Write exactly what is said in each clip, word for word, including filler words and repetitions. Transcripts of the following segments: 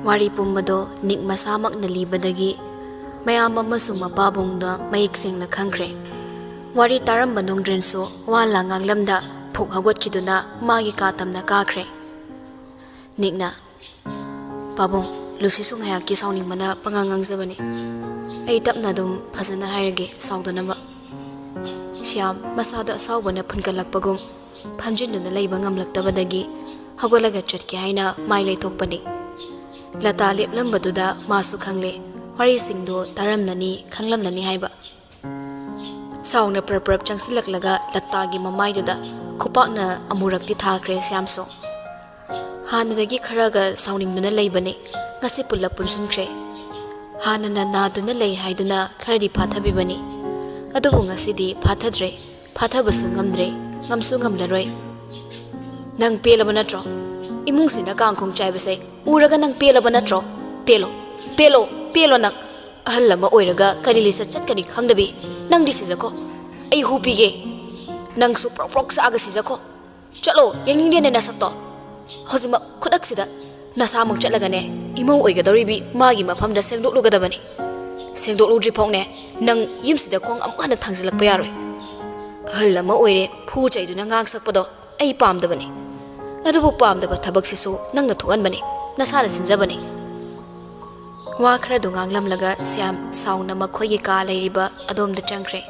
ꯋꯥꯔꯤ ꯄꯨꯝꯕꯗꯣ ꯅꯤꯛ ꯃꯁꯥꯃꯛꯅ ꯂꯤꯕꯗꯒꯤ ꯃꯌꯥꯝ ꯑꯃꯁꯨꯡ ꯃꯄꯥꯕꯨꯡꯗ ꯃꯌꯦꯛ ꯁꯦꯡꯅ ꯈꯪꯈ꯭ꯔꯦ꯫ ꯋꯥꯔꯤ ꯇꯥꯔꯝꯕ ꯅꯣꯡꯗ꯭ꯔꯦꯟꯁꯨ ꯋꯥ ꯂꯥꯡ ꯉꯥꯡꯂꯝꯗ ꯐꯨꯛ ꯍꯧꯒꯠꯈꯤꯗꯨꯅ ꯃꯥꯒꯤ ꯀꯥ ꯇꯝꯅ ꯀꯥꯈ꯭ꯔꯦ꯫ ꯅꯤꯛꯅ, "ꯄꯥꯕꯨꯡ, ꯂꯨꯁꯤꯁꯨ ꯉꯥꯏꯍꯥꯛꯀꯤ ꯁꯥꯎꯅꯤꯡꯕꯅ ꯄꯉꯥꯡ ꯉꯥꯡꯖꯕꯅꯤ꯫ ꯑꯩ ꯇꯞꯅ ꯑꯗꯨꯝ ꯐꯖꯅ ꯍꯥꯏꯔꯒꯦ, ꯁꯥꯎꯗꯅꯕ꯫" ꯁ꯭ꯌꯥꯝ ꯃꯁꯥꯗ ꯑꯁꯥꯎꯕꯅ ꯐꯨꯟꯒꯠꯂꯛꯄꯒꯨꯝ ꯐꯝꯖꯤꯟꯗꯨꯅ ꯂꯩꯕ ꯉꯝꯂꯛꯇꯕꯗꯒꯤ ꯍꯧꯒꯠꯂꯒ ꯆꯠꯀꯦ ꯍꯥꯏꯅ ꯃꯥꯏ ꯂꯩꯊꯣꯛꯄꯅꯤ꯫ ꯂꯇꯥ ꯂꯦꯞꯂꯝꯕꯗꯨꯗ ꯃꯥꯁꯨ ꯈꯪꯂꯦ, ꯋꯥꯔꯤꯁꯤꯡꯗꯨ ꯇꯥꯔꯝꯂꯅꯤ, ꯈꯪꯂꯝꯂꯅꯤ ꯍꯥꯏꯕ꯫ ꯁꯥꯎꯅ ꯄ꯭ꯔꯞ ꯄ꯭ꯔꯞ ꯆꯪꯁꯤꯜꯂꯛꯂꯒ ꯂꯇꯥꯒꯤ ꯃꯃꯥꯏꯗꯨꯗ ꯈꯨꯄꯥꯛꯅ ꯑꯃꯨꯔꯛꯇꯤ ꯊꯥꯈ꯭ꯔꯦ ꯁ꯭ꯌꯥꯝꯁꯨ꯫ ꯍꯥꯟꯅꯗꯒꯤ ꯈꯔꯒ ꯁꯥꯎꯅꯤꯡꯗꯨꯅ ꯂꯩꯕꯅꯤ, ꯉꯁꯤ ꯄꯨꯜꯂꯞ ꯄꯨꯟꯁꯤꯟꯈ꯭ꯔꯦ꯫ ꯍꯥꯟꯅꯅ ꯅꯥꯗꯨꯅ ꯂꯩ ꯍꯥꯏꯗꯨꯅ ꯈꯔꯗꯤ ꯐꯥꯊꯕꯤꯕꯅꯤ, ꯑꯗꯨꯕꯨ ꯉꯁꯤꯗꯤ ꯐꯥꯊꯗ꯭ꯔꯦ꯫ ꯐꯥꯊꯕꯁꯨ ꯉꯝꯗ꯭ꯔꯦ, ꯉꯝꯁꯨ ꯉꯝꯂꯔꯣꯏ꯫ "ꯅꯪ ꯄꯦꯜꯂꯕ ꯅꯠꯇ꯭ꯔꯣ? ꯏꯃꯨꯡꯁꯤꯅ ꯀꯥꯡꯈꯣꯡ ꯆꯥꯏꯕꯁꯦ ꯎꯔꯒ ꯅꯪ ꯄꯦꯜꯂꯕ ꯅꯠꯇ꯭ꯔꯣ? ꯄꯦꯜꯂꯣ, ꯄꯦꯜꯂꯣ, ꯄꯦꯜꯂꯣ ꯅꯪ꯫ ꯑꯍꯜ ꯑꯃ ꯑꯣꯏꯔꯒ ꯀꯔꯤ ꯂꯤꯆꯠ ꯆꯠꯀꯅꯤ ꯈꯪꯗꯕꯤ ꯅꯪꯗꯤ ꯁꯤꯖꯈꯣ꯫ ꯑꯩ ꯍꯨ ꯄꯤꯒꯦ꯫ ꯅꯪꯁꯨ ꯄ꯭ꯔꯣꯛ ꯄ꯭ꯔꯣꯛ ꯆꯥꯛꯑꯒ ꯁꯤꯖꯈꯣ꯫ ꯆꯠꯂꯣ, ꯌꯦꯡꯅꯤꯡꯗꯦꯅꯦ ꯅꯁꯛꯇꯣ꯫ ꯍꯧꯖꯤꯛꯃꯛ ꯈꯨꯗꯛꯁꯤꯗ ꯅꯁꯥꯃꯛ ꯆꯠꯂꯒꯅꯦ, ꯏꯃꯧ ꯑꯣꯏꯒꯗꯧꯔꯤꯕꯤ ꯃꯥꯒꯤ ꯃꯐꯝꯗ ꯁꯦꯡꯗꯣꯛꯂꯨꯒꯗꯕꯅꯤ꯫ ꯁꯦꯡꯗꯣꯛꯂꯨꯗ꯭ꯔꯤ ꯐꯥꯎꯅꯦ ꯅꯪ ꯌꯨꯝꯁꯤꯗ ꯈꯣꯡ ꯑꯃꯨꯛ ꯍꯟꯅ ꯊꯥꯡꯖꯤꯜꯂꯛꯄ ꯌꯥꯔꯣꯏ꯫ ꯑꯍꯜ ꯑꯃ ꯑꯣꯏꯔꯦ, ꯐꯨ ꯆꯩꯗꯨꯅ ꯉꯥꯡ ꯁꯛꯄꯗꯣ ꯑꯩ ꯄꯥꯝꯗꯕꯅꯤ꯫ ꯑꯗꯨꯕꯨ ꯄꯥꯝꯗꯕ ꯊꯕꯛꯁꯤꯁꯨ ꯅꯪꯅ ꯊꯣꯛꯍꯟꯕꯅꯤ, ꯅꯁꯥꯅ ꯁꯤꯟꯖꯕꯅꯤ꯫" ꯋꯥ ꯈꯔꯗꯨ ꯉꯥꯡꯂꯝꯂꯒ ꯁ꯭ꯌꯥꯝ ꯁꯥꯎꯅ ꯃꯈꯣꯏꯒꯤ ꯀꯥ ꯂꯩꯔꯤꯕ ꯑꯗꯣꯝꯗ ꯆꯪꯈ꯭ꯔꯦ꯫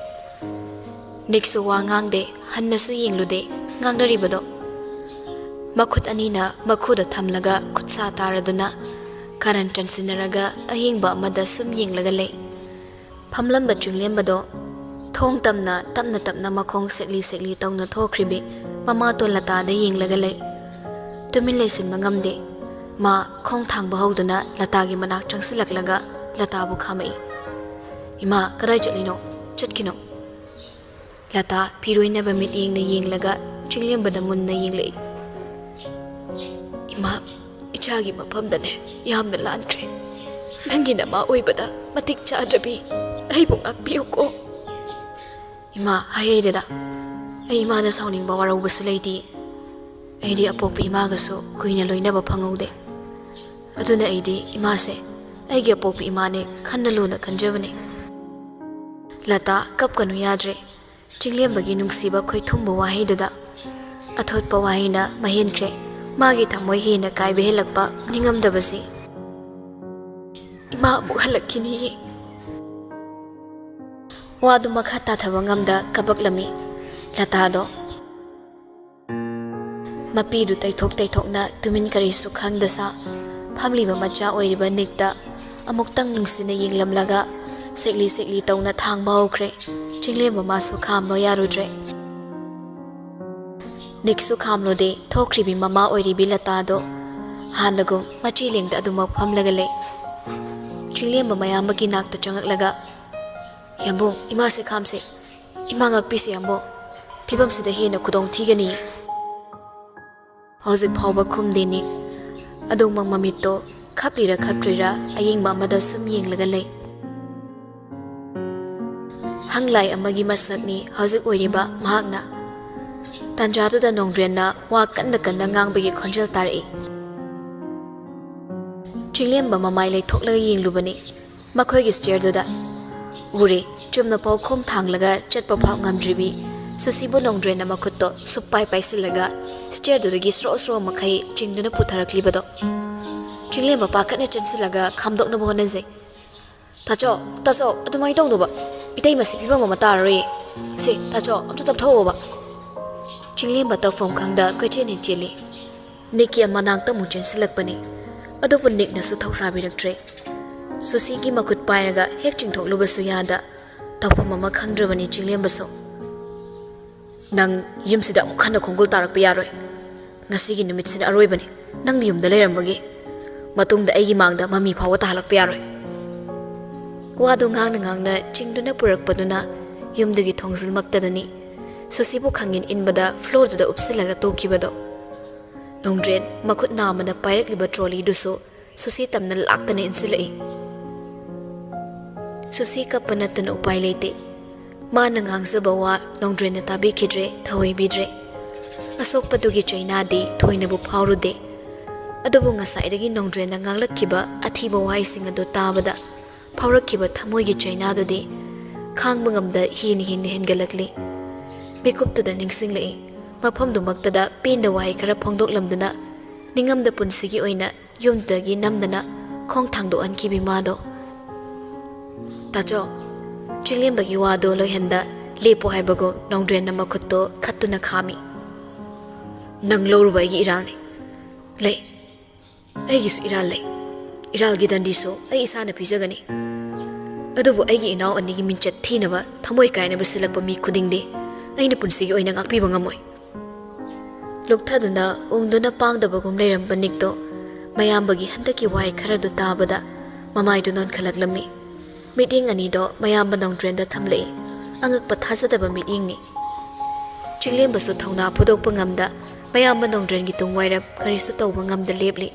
ꯅꯤꯛꯁꯨ ꯋꯥ ꯉꯥꯡꯗꯦ, ꯍꯟꯅꯁꯨ ꯌꯦꯡꯂꯨꯗꯦ ꯉꯥꯡꯅꯔꯤꯕꯗꯣ꯫ ꯃꯈꯨꯠ ꯑꯅꯤꯅ ꯃꯈꯨꯗ ꯊꯝꯂꯒ ꯈꯨꯠꯁꯥ ꯇꯥꯔꯗꯨꯅ ꯀꯥꯔꯟ ꯆꯟꯁꯤꯟꯅꯔꯒ ꯑꯍꯤꯡꯕ ꯑꯃꯗ ꯁꯨꯝ ꯌꯦꯡꯂꯒ ꯂꯩ꯫ ꯐꯝꯂꯝꯕ ꯆꯤꯡꯂꯦꯝꯕꯗꯣ ꯊꯣꯡ ꯇꯝꯅ ꯇꯞꯅ ꯇꯞꯅ ꯃꯈꯣꯡ ꯁꯦꯛꯂꯤ ꯁꯦꯛꯂꯤ ꯇꯧꯅ ꯊꯣꯛꯈ꯭ꯔꯤꯕꯤ ꯃꯃꯥꯇꯣꯟ ꯂꯇꯥꯗ ꯌꯦꯡꯂꯒ ꯂꯩ꯫ ꯇꯨꯃꯤꯟ ꯂꯩꯁꯤꯟꯕ ꯉꯝꯗꯦ꯫ ꯃꯥ ꯈꯣꯡ ꯊꯥꯡꯕ ꯍꯧꯗꯨꯅ ꯂꯇꯥꯒꯤ ꯃꯅꯥꯛ ꯆꯪꯁꯤꯜꯂꯛꯂꯒ ꯂꯇꯥꯕꯨ ꯈꯥꯝꯃꯛꯏ꯫ "ꯏꯃꯥ, ꯀꯗꯥꯏ ꯆꯠꯂꯤꯅꯣ? ꯆꯠꯈꯤꯅꯣ꯫" ꯂꯇꯥ ꯐꯤꯔꯣꯏꯅꯕ ꯃꯤꯠꯌꯦꯡꯅ ꯌꯦꯡꯂꯒ ꯆꯤꯡꯂꯦꯝꯕꯗ ꯃꯨꯟꯅ ꯌꯦꯡꯂꯛꯏ꯫ "ꯏꯃꯥ, ꯏꯆꯥꯒꯤ ꯃꯐꯝꯗꯅꯦ ꯌꯥꯝꯅ ꯂꯥꯟꯈ꯭ꯔꯦ꯫ ꯅꯪꯒꯤ ꯅꯃꯥ ꯑꯣꯏꯕꯗ ꯃꯇꯤꯛ ꯆꯥꯗ꯭ꯔꯕꯤ ꯑꯩꯕꯨ ꯉꯥꯛꯄꯤꯌꯨꯀꯣ꯫" "ꯏꯃꯥ, ꯍꯥꯏꯍꯩꯗꯦꯗ꯫ ꯑꯩ ꯏꯃꯥꯗ ꯁꯥꯎꯅꯤꯡꯕ ꯋꯥꯔꯧꯕꯁꯨ ꯂꯩꯇꯦ꯫ ꯑꯩꯗꯤ ꯑꯄꯣꯛꯄ ꯏꯃꯥꯒꯁꯨ ꯀꯨꯏꯅ ꯂꯣꯏꯅꯕ ꯐꯪꯍꯧꯗꯦ꯫ ꯑꯗꯨꯅ ꯑꯩꯗꯤ ꯏꯃꯥꯁꯦ ꯑꯩꯒꯤ ꯑꯄꯣꯛꯄꯤ ꯏꯃꯥꯅꯦ ꯈꯟꯅ ꯂꯨꯅ ꯈꯟꯖꯕꯅꯦ꯫ ꯂꯇꯥ, ꯀꯞꯀꯅꯨ ꯌꯥꯗ꯭ꯔꯦ꯫ ꯆꯤꯡꯂꯦꯝꯕꯒꯤ ꯅꯨꯡꯁꯤꯕ ꯈꯣꯏꯊꯨꯝꯕ ꯋꯥꯍꯩꯗꯨꯗ ꯑꯊꯣꯠꯄ ꯋꯥꯍꯩꯅ ꯃꯍꯦꯟꯈ꯭ꯔꯦ꯫ ꯃꯥꯒꯤ ꯊꯃꯣꯏ ꯍꯦꯟꯅ ꯀꯥꯏꯕ ꯍꯦꯜꯂꯛꯄ ꯅꯤꯡꯉꯝꯗꯕꯁꯤ꯫ "ꯏꯃꯥ ꯑꯃꯨꯛ ꯍꯜꯂꯛꯈꯤꯅꯤꯌꯦ꯫" ꯋꯥꯗꯨ ꯃꯈꯥ ꯇꯥꯊꯕ ꯉꯝꯗ ꯀꯕꯛꯂꯝꯃꯤ꯫ ꯂꯇꯥꯗꯣ ꯃꯄꯤꯗꯨ ꯇꯩꯊꯣꯛ ꯇꯩꯊꯣꯛꯅ ꯇꯨꯃꯤꯟ ꯀꯔꯤꯁꯨ ꯈꯪꯗ ꯁꯥ ꯐꯝꯂꯤꯕ ꯃꯆꯥ ꯑꯣꯏꯔꯤꯕ ꯅꯤꯛꯇ ꯑꯃꯨꯛꯇꯪ ꯅꯨꯡꯁꯤꯅ ꯌꯦꯡꯂꯝꯂꯒ ꯁꯦꯛꯂꯤ ꯁꯦꯛꯂꯤ ꯇꯧꯅ ꯊꯥꯡꯕ ꯍꯧꯈ꯭ꯔꯦ꯫ ꯆꯤꯡꯂꯦꯝꯕ ꯃꯥꯁꯨ ꯈꯥꯝꯕ ꯌꯥꯔꯨꯗ꯭ꯔꯦ꯫ ꯅꯤꯛꯁꯨ ꯈꯥꯝꯂꯨꯗꯦ, ꯊꯣꯛꯈ꯭ꯔꯤꯕꯤ ꯃꯃꯥ ꯑꯣꯏꯔꯤꯕꯤ ꯂꯇꯥꯗꯣ ꯍꯥꯟꯅꯒꯨꯝ ꯃꯆꯤ ꯂꯦꯡꯗ ꯑꯗꯨꯃꯛ ꯐꯝꯂꯒ ꯂꯩ꯫ ꯆꯤꯡꯂꯦꯝꯕ ꯃꯌꯥꯝꯕꯒꯤ ꯅꯥꯛꯇ ꯆꯪꯉꯛꯂꯒ, "ꯌꯥꯝꯕꯨꯡ, ꯏꯃꯥꯁꯦ ꯈꯥꯝꯁꯦ꯫ ꯏꯃꯥ ꯉꯥꯛꯄꯤꯁꯦ ꯌꯥꯝꯕꯨꯡ꯫ ꯐꯤꯕꯝꯁꯤꯗ ꯍꯦꯟꯅ ꯈꯨꯗꯣꯡ ꯊꯤꯒꯅꯤ꯫" ꯍꯧꯖꯤꯛ ꯐꯥꯎꯕ ꯈꯨꯝꯗꯦ ꯅꯤꯛ꯫ ꯑꯗꯨꯃꯛ ꯃꯃꯤꯠꯇꯣ ꯈꯞꯂꯤꯔ ꯈꯞꯇ꯭ꯔꯤꯔ ꯑꯌꯦꯡꯕ ꯑꯃꯗ ꯁꯨꯝ ꯌꯦꯡꯂꯒ ꯂꯩ꯫ ꯍꯪꯂꯥꯏ ꯑꯃꯒꯤ ꯃꯁꯛꯅꯤ ꯍꯧꯖꯤꯛ ꯑꯣꯏꯔꯤꯕ ꯃꯍꯥꯛꯅ꯫ ꯇꯥꯟꯖꯥꯗꯨꯗ ꯅꯣꯡꯗ꯭ꯔꯦꯟꯅ ꯋꯥ ꯀꯟꯅ ꯀꯟꯅ ꯉꯥꯡꯕꯒꯤ ꯈꯣꯟꯖꯦꯜ ꯇꯥꯔꯛꯏ꯫ ꯆꯤꯡꯂꯦꯝꯕ ꯃꯃꯥꯏ ꯂꯩꯊꯣꯛꯂꯒ ꯌꯦꯡꯂꯨꯕꯅꯤ꯫ ꯃꯈꯣꯏꯒꯤ ꯁ꯭ꯇꯦꯌꯔꯗꯨꯗ ꯎꯔꯦ, ꯆꯨꯝꯅ ꯄꯥꯎꯈꯣꯝ ꯊꯥꯡꯂꯒ ꯆꯠꯄ ꯐꯥꯎ ꯉꯝꯗ꯭ꯔꯤꯕꯤ ꯁꯨꯁꯤꯕꯨ ꯅꯣꯡꯗ꯭ꯔꯦꯟꯅ ꯃꯈꯨꯠꯇꯣ ꯁꯨꯞꯄꯥꯏ ꯄꯥꯏꯁꯤꯜꯂꯒ ꯁ꯭ꯇꯦꯌꯔꯗꯨꯗꯒꯤ ꯁ꯭ꯔꯣ ꯁ꯭ꯔꯣ ꯃꯈꯩ ꯆꯤꯡꯗꯨꯅ ꯄꯨꯊꯔꯛꯂꯤꯕꯗꯣ꯫ ꯆꯤꯡꯂꯦꯝꯕ ꯄꯥꯈꯠꯅ ꯆꯦꯟꯁꯤꯜꯂꯒ ꯈꯥꯝꯗꯣꯛꯅꯕ ꯍꯣꯠꯅꯖꯩ꯫ "ꯇꯥꯆꯧ, ꯇꯥꯆꯧ, ꯑꯗꯨꯃꯥꯏꯅ ꯇꯧꯅꯨꯕ꯫ ꯏꯇꯩꯃꯁꯤ ꯐꯤꯕꯝ ꯑꯃ ꯇꯥꯔꯔꯣꯏꯌꯦ꯫ ꯁꯦ, ꯇꯥꯆꯧ, ꯑꯝꯇ ꯇꯞꯊꯧꯑꯣꯕ꯫" ꯆꯤꯡꯂꯦꯝꯕ ꯇꯧꯐꯝ ꯈꯪꯗ ꯀꯣꯏꯆꯦꯟ ꯆꯦꯜꯂꯤ꯫ ꯅꯤꯛꯀꯤ ꯃꯅꯥꯛꯇ ꯑꯃꯨꯛ ꯆꯦꯟꯁꯤꯜꯂꯛꯄꯅꯤ꯫ ꯑꯗꯨꯕꯨ ꯅꯤꯛꯅꯁꯨ ꯊꯧꯁꯥꯕꯤꯔꯛꯇ꯭ꯔꯦ꯫ ꯁꯨꯁꯤꯒꯤ ꯃꯈꯨꯠ ꯄꯥꯏꯔꯒ ꯍꯦꯛ ꯆꯤꯡꯊꯣꯛꯂꯨꯕꯁꯨ ꯌꯥꯗ, ꯇꯧꯐꯝ ꯑꯃ ꯈꯪꯗ꯭ꯔꯕꯅꯤ ꯆꯤꯡꯂꯦꯝꯕꯁꯨ꯫ "ꯅꯪ ꯌꯨꯝꯁꯤꯗ ꯑꯃꯨꯛ ꯍꯟꯅ ꯈꯣꯡꯒꯨꯜ ꯇꯥꯔꯛꯄ ꯌꯥꯔꯣꯏ꯫ ꯉꯁꯤꯒꯤ ꯅꯨꯃꯤꯠꯁꯤꯅ ꯑꯔꯣꯏꯕꯅꯤ ꯅꯪꯅ ꯌꯨꯝꯗ ꯂꯩꯔꯝꯕꯒꯤ꯫ ꯃꯇꯨꯡꯗ ꯑꯩꯒꯤ ꯃꯥꯡꯗ ꯃꯃꯤ ꯐꯥꯎꯕ ꯇꯥꯍꯜꯂꯛꯄ ꯌꯥꯔꯣꯏ꯫" ꯋꯥꯗꯨ ꯉꯥꯡꯅ ꯉꯥꯡꯅ ꯆꯤꯡꯗꯨꯅ ꯄꯨꯔꯛꯄꯗꯨꯅ ꯌꯨꯝꯗꯨꯒꯤ ꯊꯣꯡꯖꯤꯜꯃꯛꯇꯗꯅꯤ꯫ ꯁꯨꯁꯤꯕꯨ ꯈꯪꯏꯟ ꯏꯟꯕꯗ ꯐ꯭ꯂꯣꯔꯗꯨꯗ ꯎꯞꯁꯤꯜꯂꯒ ꯇꯣꯛꯈꯤꯕꯗꯣ꯫ ꯅꯣꯡꯗ꯭ꯔꯦꯟ ꯃꯈꯨꯠ ꯅꯥꯝꯃꯅ ꯄꯥꯏꯔꯛꯂꯤꯕ ꯇ꯭ꯔꯣꯂꯤꯗꯨꯁꯨ ꯁꯨꯁꯤ ꯇꯝꯅ ꯂꯥꯛꯇꯅ ꯏꯟꯁꯤꯜꯂꯛꯏ꯫ ꯁꯨꯁꯤ ꯀꯞꯄ ꯅꯠꯇꯅ ꯎꯄꯥꯏ ꯂꯩꯇꯦ꯫ ꯃꯥꯅ ꯉꯥꯡꯖꯕ ꯋꯥ ꯅꯣꯡꯗ꯭ꯔꯦꯟꯅ ꯇꯥꯕꯤꯈꯤꯗ꯭ꯔꯦ, ꯊꯧꯑꯣꯏꯕꯤꯗ꯭ꯔꯦ꯫ ꯑꯁꯣꯛꯄꯗꯨꯒꯤ ꯆꯩꯅꯥꯗꯤ ꯊꯣꯏꯅꯕꯨ ꯐꯥꯎꯔꯨꯗꯦ꯫ ꯑꯗꯨꯕꯨ ꯉꯁꯥꯏꯗꯒꯤ ꯅꯣꯡꯗ꯭ꯔꯦꯟꯅ ꯉꯥꯡꯂꯛꯈꯤꯕ ꯑꯊꯤꯕ ꯋꯥꯍꯩꯁꯤꯡ ꯑꯗꯨ ꯇꯥꯕꯗ ꯐꯥꯎꯔꯛꯈꯤꯕ ꯊꯃꯣꯏꯒꯤ ꯆꯩꯅꯥꯗꯨꯗꯤ ꯈꯥꯡꯕ ꯉꯝꯗ ꯍꯦꯟꯅ ꯍꯦꯟꯅ ꯍꯦꯟꯒꯠꯂꯛꯂꯤ꯫ ꯃꯤꯀꯨꯞꯇꯨꯗ ꯅꯤꯡꯁꯤꯡꯂꯛꯏ꯫ ꯃꯐꯝꯗꯨꯃꯛꯇꯗ ꯄꯦꯟꯗ ꯋꯥꯍꯩ ꯈꯔ ꯐꯣꯡꯗꯣꯛꯂꯝꯗꯨꯅ ꯅꯤꯡꯉꯝꯗ ꯄꯨꯟꯁꯤꯒꯤ ꯑꯣꯏꯅ ꯌꯨꯝꯗꯒꯤ ꯅꯝꯗꯅ ꯈꯣꯡ ꯊꯥꯡꯗꯣꯛꯍꯟꯈꯤꯕꯤ ꯃꯥꯗꯣ꯫ "ꯇꯥꯆꯧ," ꯆꯤꯡꯂꯦꯝꯕꯒꯤ ꯋꯥꯗꯣ ꯂꯣꯏꯍꯟꯗ ꯂꯦꯞꯄꯣ ꯍꯥꯏꯕꯒꯨꯝ ꯅꯣꯡꯗ꯭ꯔꯦꯟꯅ ꯃꯈꯨꯠꯇꯣ ꯈꯠꯇꯨꯅ ꯈꯥꯝꯃꯤ꯫ "ꯅꯪ ꯂꯧꯔꯨꯕ ꯑꯩꯒꯤ ꯏꯔꯥꯜꯅꯤ꯫ ꯂꯩ, ꯑꯩꯒꯤꯁꯨ ꯏꯔꯥꯜ ꯂꯩ꯫ ꯏꯔꯥꯜꯒꯤ ꯗꯟꯗꯤꯁꯨ ꯑꯩ ꯏꯁꯥꯅ ꯄꯤꯖꯒꯅꯤ꯫ ꯑꯗꯨꯕꯨ ꯑꯩꯒꯤ ꯏꯅꯥꯎ ꯑꯅꯤꯒꯤ ꯃꯤꯡꯆꯠ ꯊꯤꯅꯕ ꯊꯃꯣꯏ ꯀꯥꯏꯅꯕ ꯁꯤꯜꯂꯛꯄ ꯃꯤ ꯈꯨꯗꯤꯡꯗꯤ ꯑꯩꯅ ꯄꯨꯟꯁꯤꯒꯤ ꯑꯣꯏꯅ ꯉꯥꯛꯄꯤꯕ ꯉꯝꯃꯣꯏ꯫" ꯂꯨꯛꯊꯗꯨꯅ ꯎꯪꯗꯨꯅ ꯄꯥꯡꯗꯕꯒꯨꯝ ꯂꯩꯔꯝꯕ ꯅꯤꯛꯇꯣ ꯃꯌꯥꯝꯕꯒꯤ ꯍꯟꯗꯛꯀꯤ ꯋꯥꯍꯩ ꯈꯔꯗꯨ ꯇꯥꯕꯗ ꯃꯃꯥꯏꯗꯨ ꯅꯣꯟꯈꯠꯂꯛꯂꯝꯃꯤ꯫ ꯃꯤꯠꯌꯦꯡ ꯑꯅꯤꯗꯣ ꯃꯌꯥꯝꯕ ꯅꯣꯡꯗ꯭ꯔꯦꯟꯗ ꯊꯝꯂꯛꯏ꯫ ꯑꯉꯛꯄ ꯊꯥꯖꯗꯕ ꯃꯤꯠꯌꯦꯡꯅꯤ꯫ ꯆꯤꯡꯂꯦꯝꯕꯁꯨ ꯊꯧꯅꯥ ꯐꯨꯗꯣꯛꯄ ꯉꯝꯗ ꯃꯌꯥꯝꯕ ꯅꯣꯡꯗ꯭ꯔꯦꯟꯒꯤ ꯇꯨꯡ ꯋꯥꯏꯔꯞ ꯀꯔꯤꯁꯨ ꯇꯧꯕ ꯉꯝꯗ ꯂꯦꯞꯂꯤ꯫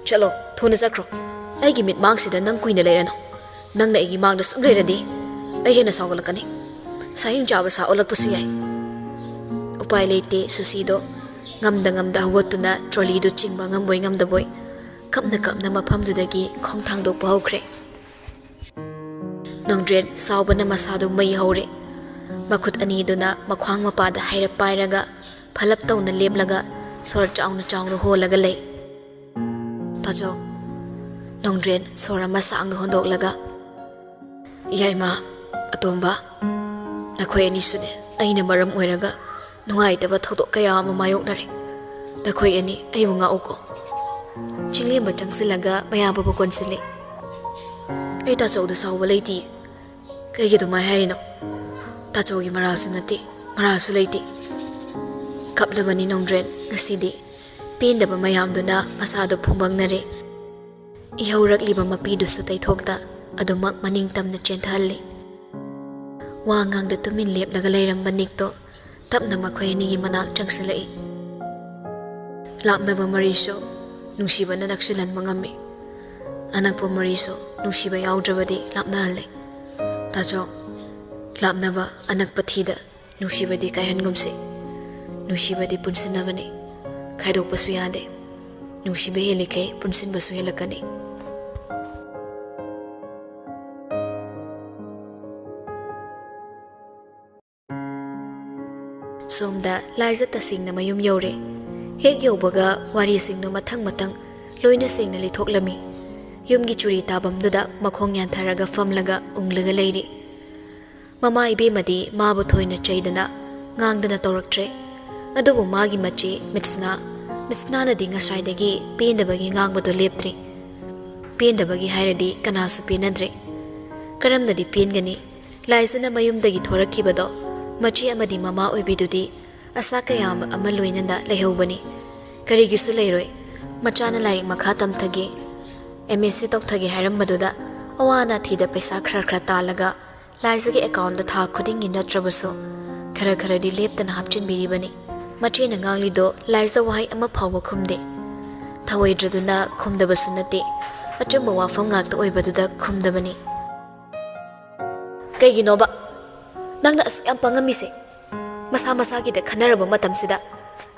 "ꯆꯠꯂꯣ, ꯊꯨꯅ ꯆꯠꯈ꯭ꯔꯣ꯫ ꯑꯩꯒꯤ ꯃꯤꯠꯃꯥꯡꯁꯤꯗ ꯅꯪ ꯀꯨꯏꯅ ꯂꯩꯔꯅꯨ꯫ ꯅꯪꯅ ꯑꯩꯒꯤ ꯃꯥꯡꯗ ꯁꯨꯝ ꯂꯩꯔꯗꯤ ꯑꯩ ꯍꯦꯟꯅ ꯁꯥꯎꯒꯠꯂꯛꯀꯅꯤ꯫ ꯁꯥꯍꯤꯡ ꯆꯥꯕ ꯁꯥ ꯑꯣꯜꯂꯛꯄꯁꯨ ꯌꯥꯏ꯫" ꯎꯄꯥꯏ ꯂꯩꯇꯦ, ꯁꯨꯁꯤꯗꯣ ꯉꯝꯗ ꯉꯝꯗ ꯍꯧꯒꯠꯇꯨꯅ ꯇ꯭ꯔꯣꯂꯤꯗꯨ ꯆꯤꯡꯕ ꯉꯝꯕꯣꯏ ꯉꯝꯗꯕꯣꯏ ꯀꯞꯅ ꯀꯞꯅ ꯃꯐꯝꯗꯨꯗꯒꯤ ꯈꯣꯡ ꯊꯥꯡꯗꯣꯛꯄ ꯍꯧꯈ꯭ꯔꯦ꯫ ꯅꯣꯡꯗ꯭ꯔꯦꯟ ꯁꯥꯎꯕꯅ ꯃꯁꯥꯗꯨ ꯃꯩ ꯍꯧꯔꯦ꯫ ꯃꯈꯨꯠ ꯑꯅꯤꯗꯨꯅ ꯃꯈ꯭ꯋꯥꯡ ꯃꯄꯥꯗ ꯍꯥꯏꯔꯞ ꯄꯥꯏꯔꯒ ꯐꯂꯞ ꯇꯧꯅ ꯂꯦꯞꯂꯒ ꯁꯣꯔ ꯆꯥꯎꯅ ꯆꯥꯎꯅ ꯍꯣꯜꯂꯒ ꯂꯩ꯫ "ꯇꯥꯆꯧ꯫" ꯅꯣꯡꯗ꯭ꯔꯦꯟ ꯁꯣꯔ ꯑꯃ ꯁꯥꯡꯅ ꯍꯣꯟꯗꯣꯛꯂꯒ, "ꯌꯥꯏꯃ, ꯑꯇꯣꯝꯕ, ꯅꯈꯣꯏ ꯑꯅꯤꯁꯨꯅꯦ ꯑꯩꯅ ꯃꯔꯝ ꯑꯣꯏꯔꯒ ꯅꯨꯡꯉꯥꯏꯇꯕ ꯊꯧꯗꯣꯛ ꯀꯌꯥ ꯑꯃ ꯃꯥꯌꯣꯛꯅꯔꯦ꯫ ꯅꯈꯣꯏ ꯑꯅꯤ ꯑꯩꯕꯨ ꯉꯥꯛꯎꯀꯣ꯫" ꯆꯤꯡꯂꯦꯝꯕ ꯆꯪꯁꯤꯜꯂꯒ ꯃꯌꯥꯝꯕꯕꯨ ꯀꯣꯟꯁꯤꯜꯂꯤ꯫ "ꯑꯩ ꯇꯥꯆꯧꯗ ꯁꯥꯎꯕ ꯂꯩꯇꯤꯌꯦ꯫ ꯀꯩꯒꯤ ꯑꯗꯨꯃꯥꯏ ꯍꯥꯏꯔꯤꯅꯣ? ꯇꯥꯆꯧꯒꯤ ꯃꯔꯥꯜꯁꯨ ꯅꯠꯇꯦ, ꯃꯔꯥꯜꯁꯨ ꯂꯩꯇꯦ꯫" ꯀꯞꯂꯕꯅꯤ ꯅꯣꯡꯗ꯭ꯔꯦꯟ ꯉꯁꯤꯗꯤ꯫ ꯄꯦꯟꯗꯕ ꯃꯌꯥꯝꯗꯨꯅ ꯃꯁꯥꯗꯨ ꯐꯨꯝꯕꯪꯅꯔꯦ꯫ ꯏꯍꯧꯔꯛꯂꯤꯕ ꯃꯄꯤꯗꯨꯁꯨ ꯇꯩꯊꯣꯛꯇ ꯑꯗꯨꯃꯛ ꯃꯅꯤꯡ ꯇꯝꯅ ꯆꯦꯟꯊꯍꯜꯂꯤ꯫ ꯋꯥ ꯉꯥꯡꯗ ꯇꯨꯃꯤꯟ ꯂꯦꯞꯂꯒ ꯂꯩꯔꯝꯕ ꯅꯤꯛꯇꯣ ꯇꯞꯅ ꯃꯈꯣꯏ ꯑꯅꯤꯒꯤ ꯃꯅꯥꯛ ꯆꯪꯁꯤꯜꯂꯛꯏ꯫ "ꯂꯥꯞꯅꯕ ꯃꯔꯤꯁꯨ ꯅꯨꯡꯁꯤꯕꯅ ꯅꯛꯁꯤꯜꯍꯟꯕ ꯉꯝꯃꯤ꯫ ꯑꯅꯛꯄ ꯃꯔꯤꯁꯨ ꯅꯨꯡꯁꯤꯕ ꯌꯥꯎꯗ꯭ꯔꯕꯗꯤ ꯂꯥꯞꯅꯍꯜꯂꯤ꯫ ꯇꯥꯆꯧ, ꯂꯥꯞꯅꯕ ꯑꯅꯛꯄ ꯊꯤꯗ ꯅꯨꯡꯁꯤꯕꯗꯤ ꯀꯥꯏꯍꯟꯒꯨꯝꯁꯤ꯫ ꯅꯨꯡꯁꯤꯕꯗꯤ ꯄꯨꯟꯁꯤꯟꯅꯕꯅꯤ, ꯈꯥꯏꯗꯣꯛꯄꯁꯨ ꯌꯥꯗꯦ꯫" ꯅꯨꯡꯁꯤꯕ ꯍꯦꯜꯂꯤꯈꯩ ꯄꯨꯟꯁꯤꯟꯕꯁꯨ ꯍꯦꯜꯂꯛꯀꯅꯤ꯫ ꯁꯣꯝꯗ ꯂꯥꯏꯖ ꯇꯁꯦꯡꯅ ꯃꯌꯨꯝ ꯌꯧꯔꯦ꯫ ꯍꯦꯛ ꯌꯧꯕꯒ ꯋꯥꯔꯤꯁꯤꯡꯗꯨ ꯃꯊꯪ ꯃꯊꯪ ꯂꯣꯏꯅ ꯁꯦꯡꯅ ꯂꯤꯊꯣꯛꯂꯝꯃꯤ꯫ ꯌꯨꯝꯒꯤ ꯆꯨꯔꯤ ꯇꯥꯐꯝꯗꯨꯗ ꯃꯈꯣꯡ ꯌꯥꯟꯊꯔꯒ ꯐꯝꯂꯒ ꯎꯪꯂꯒ ꯂꯩꯔꯤ꯫ ꯃꯃꯥ ꯏꯕꯦꯝꯃꯗꯤ ꯃꯥꯕꯨ ꯊꯣꯏꯅ ꯆꯩꯗꯅ ꯉꯥꯡꯗꯅ ꯇꯧꯔꯛꯇ꯭ꯔꯦ꯫ ꯑꯗꯨꯕꯨ ꯃꯥꯒꯤ ꯃꯆꯦ ꯃꯤꯠꯁꯅꯥ, ꯃꯤꯠꯁꯅꯥꯅꯗꯤ ꯉꯁꯥꯏꯗꯒꯤ ꯄꯦꯟꯗꯕꯒꯤ ꯉꯥꯡꯕꯗꯨ ꯂꯦꯞꯇ꯭ꯔꯤ꯫ ꯄꯦꯟꯗꯕꯒꯤ ꯍꯥꯏꯔꯗꯤ ꯀꯅꯥꯁꯨ ꯄꯦꯟꯅꯗ꯭ꯔꯦ꯫ ꯀꯔꯝꯅꯗꯤ ꯄꯦꯟꯒꯅꯤ? ꯂꯥꯏꯖꯅ ꯃꯌꯨꯝꯗꯒꯤ ꯊꯣꯔꯛꯈꯤꯕꯗꯣ ꯃꯆꯦ ꯑꯃꯗꯤ ꯃꯃꯥ ꯑꯣꯏꯕꯤꯗꯨꯗꯤ ꯑꯁꯥ ꯀꯌꯥ ꯑꯃ ꯂꯣꯏꯅꯅ ꯂꯩꯍꯧꯕꯅꯤ꯫ ꯀꯔꯤꯒꯤꯁꯨ ꯂꯩꯔꯣꯏ꯫ ꯃꯆꯥꯅ ꯂꯥꯏꯔꯤꯛ ꯃꯈꯥ ꯇꯝꯊꯒꯦ, ꯑꯦꯝ ꯑꯦꯁ ꯁꯤ ꯇꯧꯊꯒꯦ ꯍꯥꯏꯔꯝꯕꯗꯨꯗ ꯑꯋꯥ ꯑꯅꯥ ꯊꯤꯗ ꯄꯩꯁꯥ ꯈꯔ ꯈꯔ ꯇꯥꯜꯂꯒ ꯂꯥꯏꯖꯒꯤ ꯑꯦꯀꯥꯎꯟꯗ ꯊꯥ ꯈꯨꯗꯤꯡꯒꯤ ꯅꯠꯇ꯭ꯔꯕꯁꯨ ꯈꯔ ꯈꯔꯗꯤ ꯂꯦꯞꯇꯅ ꯍꯥꯞꯆꯤꯟꯕꯤꯔꯤꯕꯅꯤ꯫ ꯃꯆꯦꯅ ꯉꯥꯡꯂꯤꯗꯣ ꯂꯥꯏꯖ ꯋꯥꯍꯩ ꯑꯃ ꯐꯥꯎꯕ ꯈꯨꯝꯗꯦ꯫ ꯊꯧꯑꯣꯏꯗ꯭ꯔꯗꯨꯅ ꯈꯨꯝꯗꯕꯁꯨ ꯅꯠꯇꯦ, ꯑꯆꯨꯝꯕ ꯋꯥꯐꯝ ꯉꯥꯛꯇ ꯑꯣꯏꯕꯗꯨꯗ ꯈꯨꯝꯗꯕꯅꯤ꯫ ꯀꯩꯒꯤꯅꯣꯕ ꯅꯪꯅ ꯑꯁꯨꯛ ꯌꯥꯝ ꯄꯪꯉꯝꯃꯤꯁꯦ? ꯃꯁꯥ ꯃꯁꯥꯒꯤꯗ ꯈꯟꯅꯔꯕ ꯃꯇꯝꯁꯤꯗ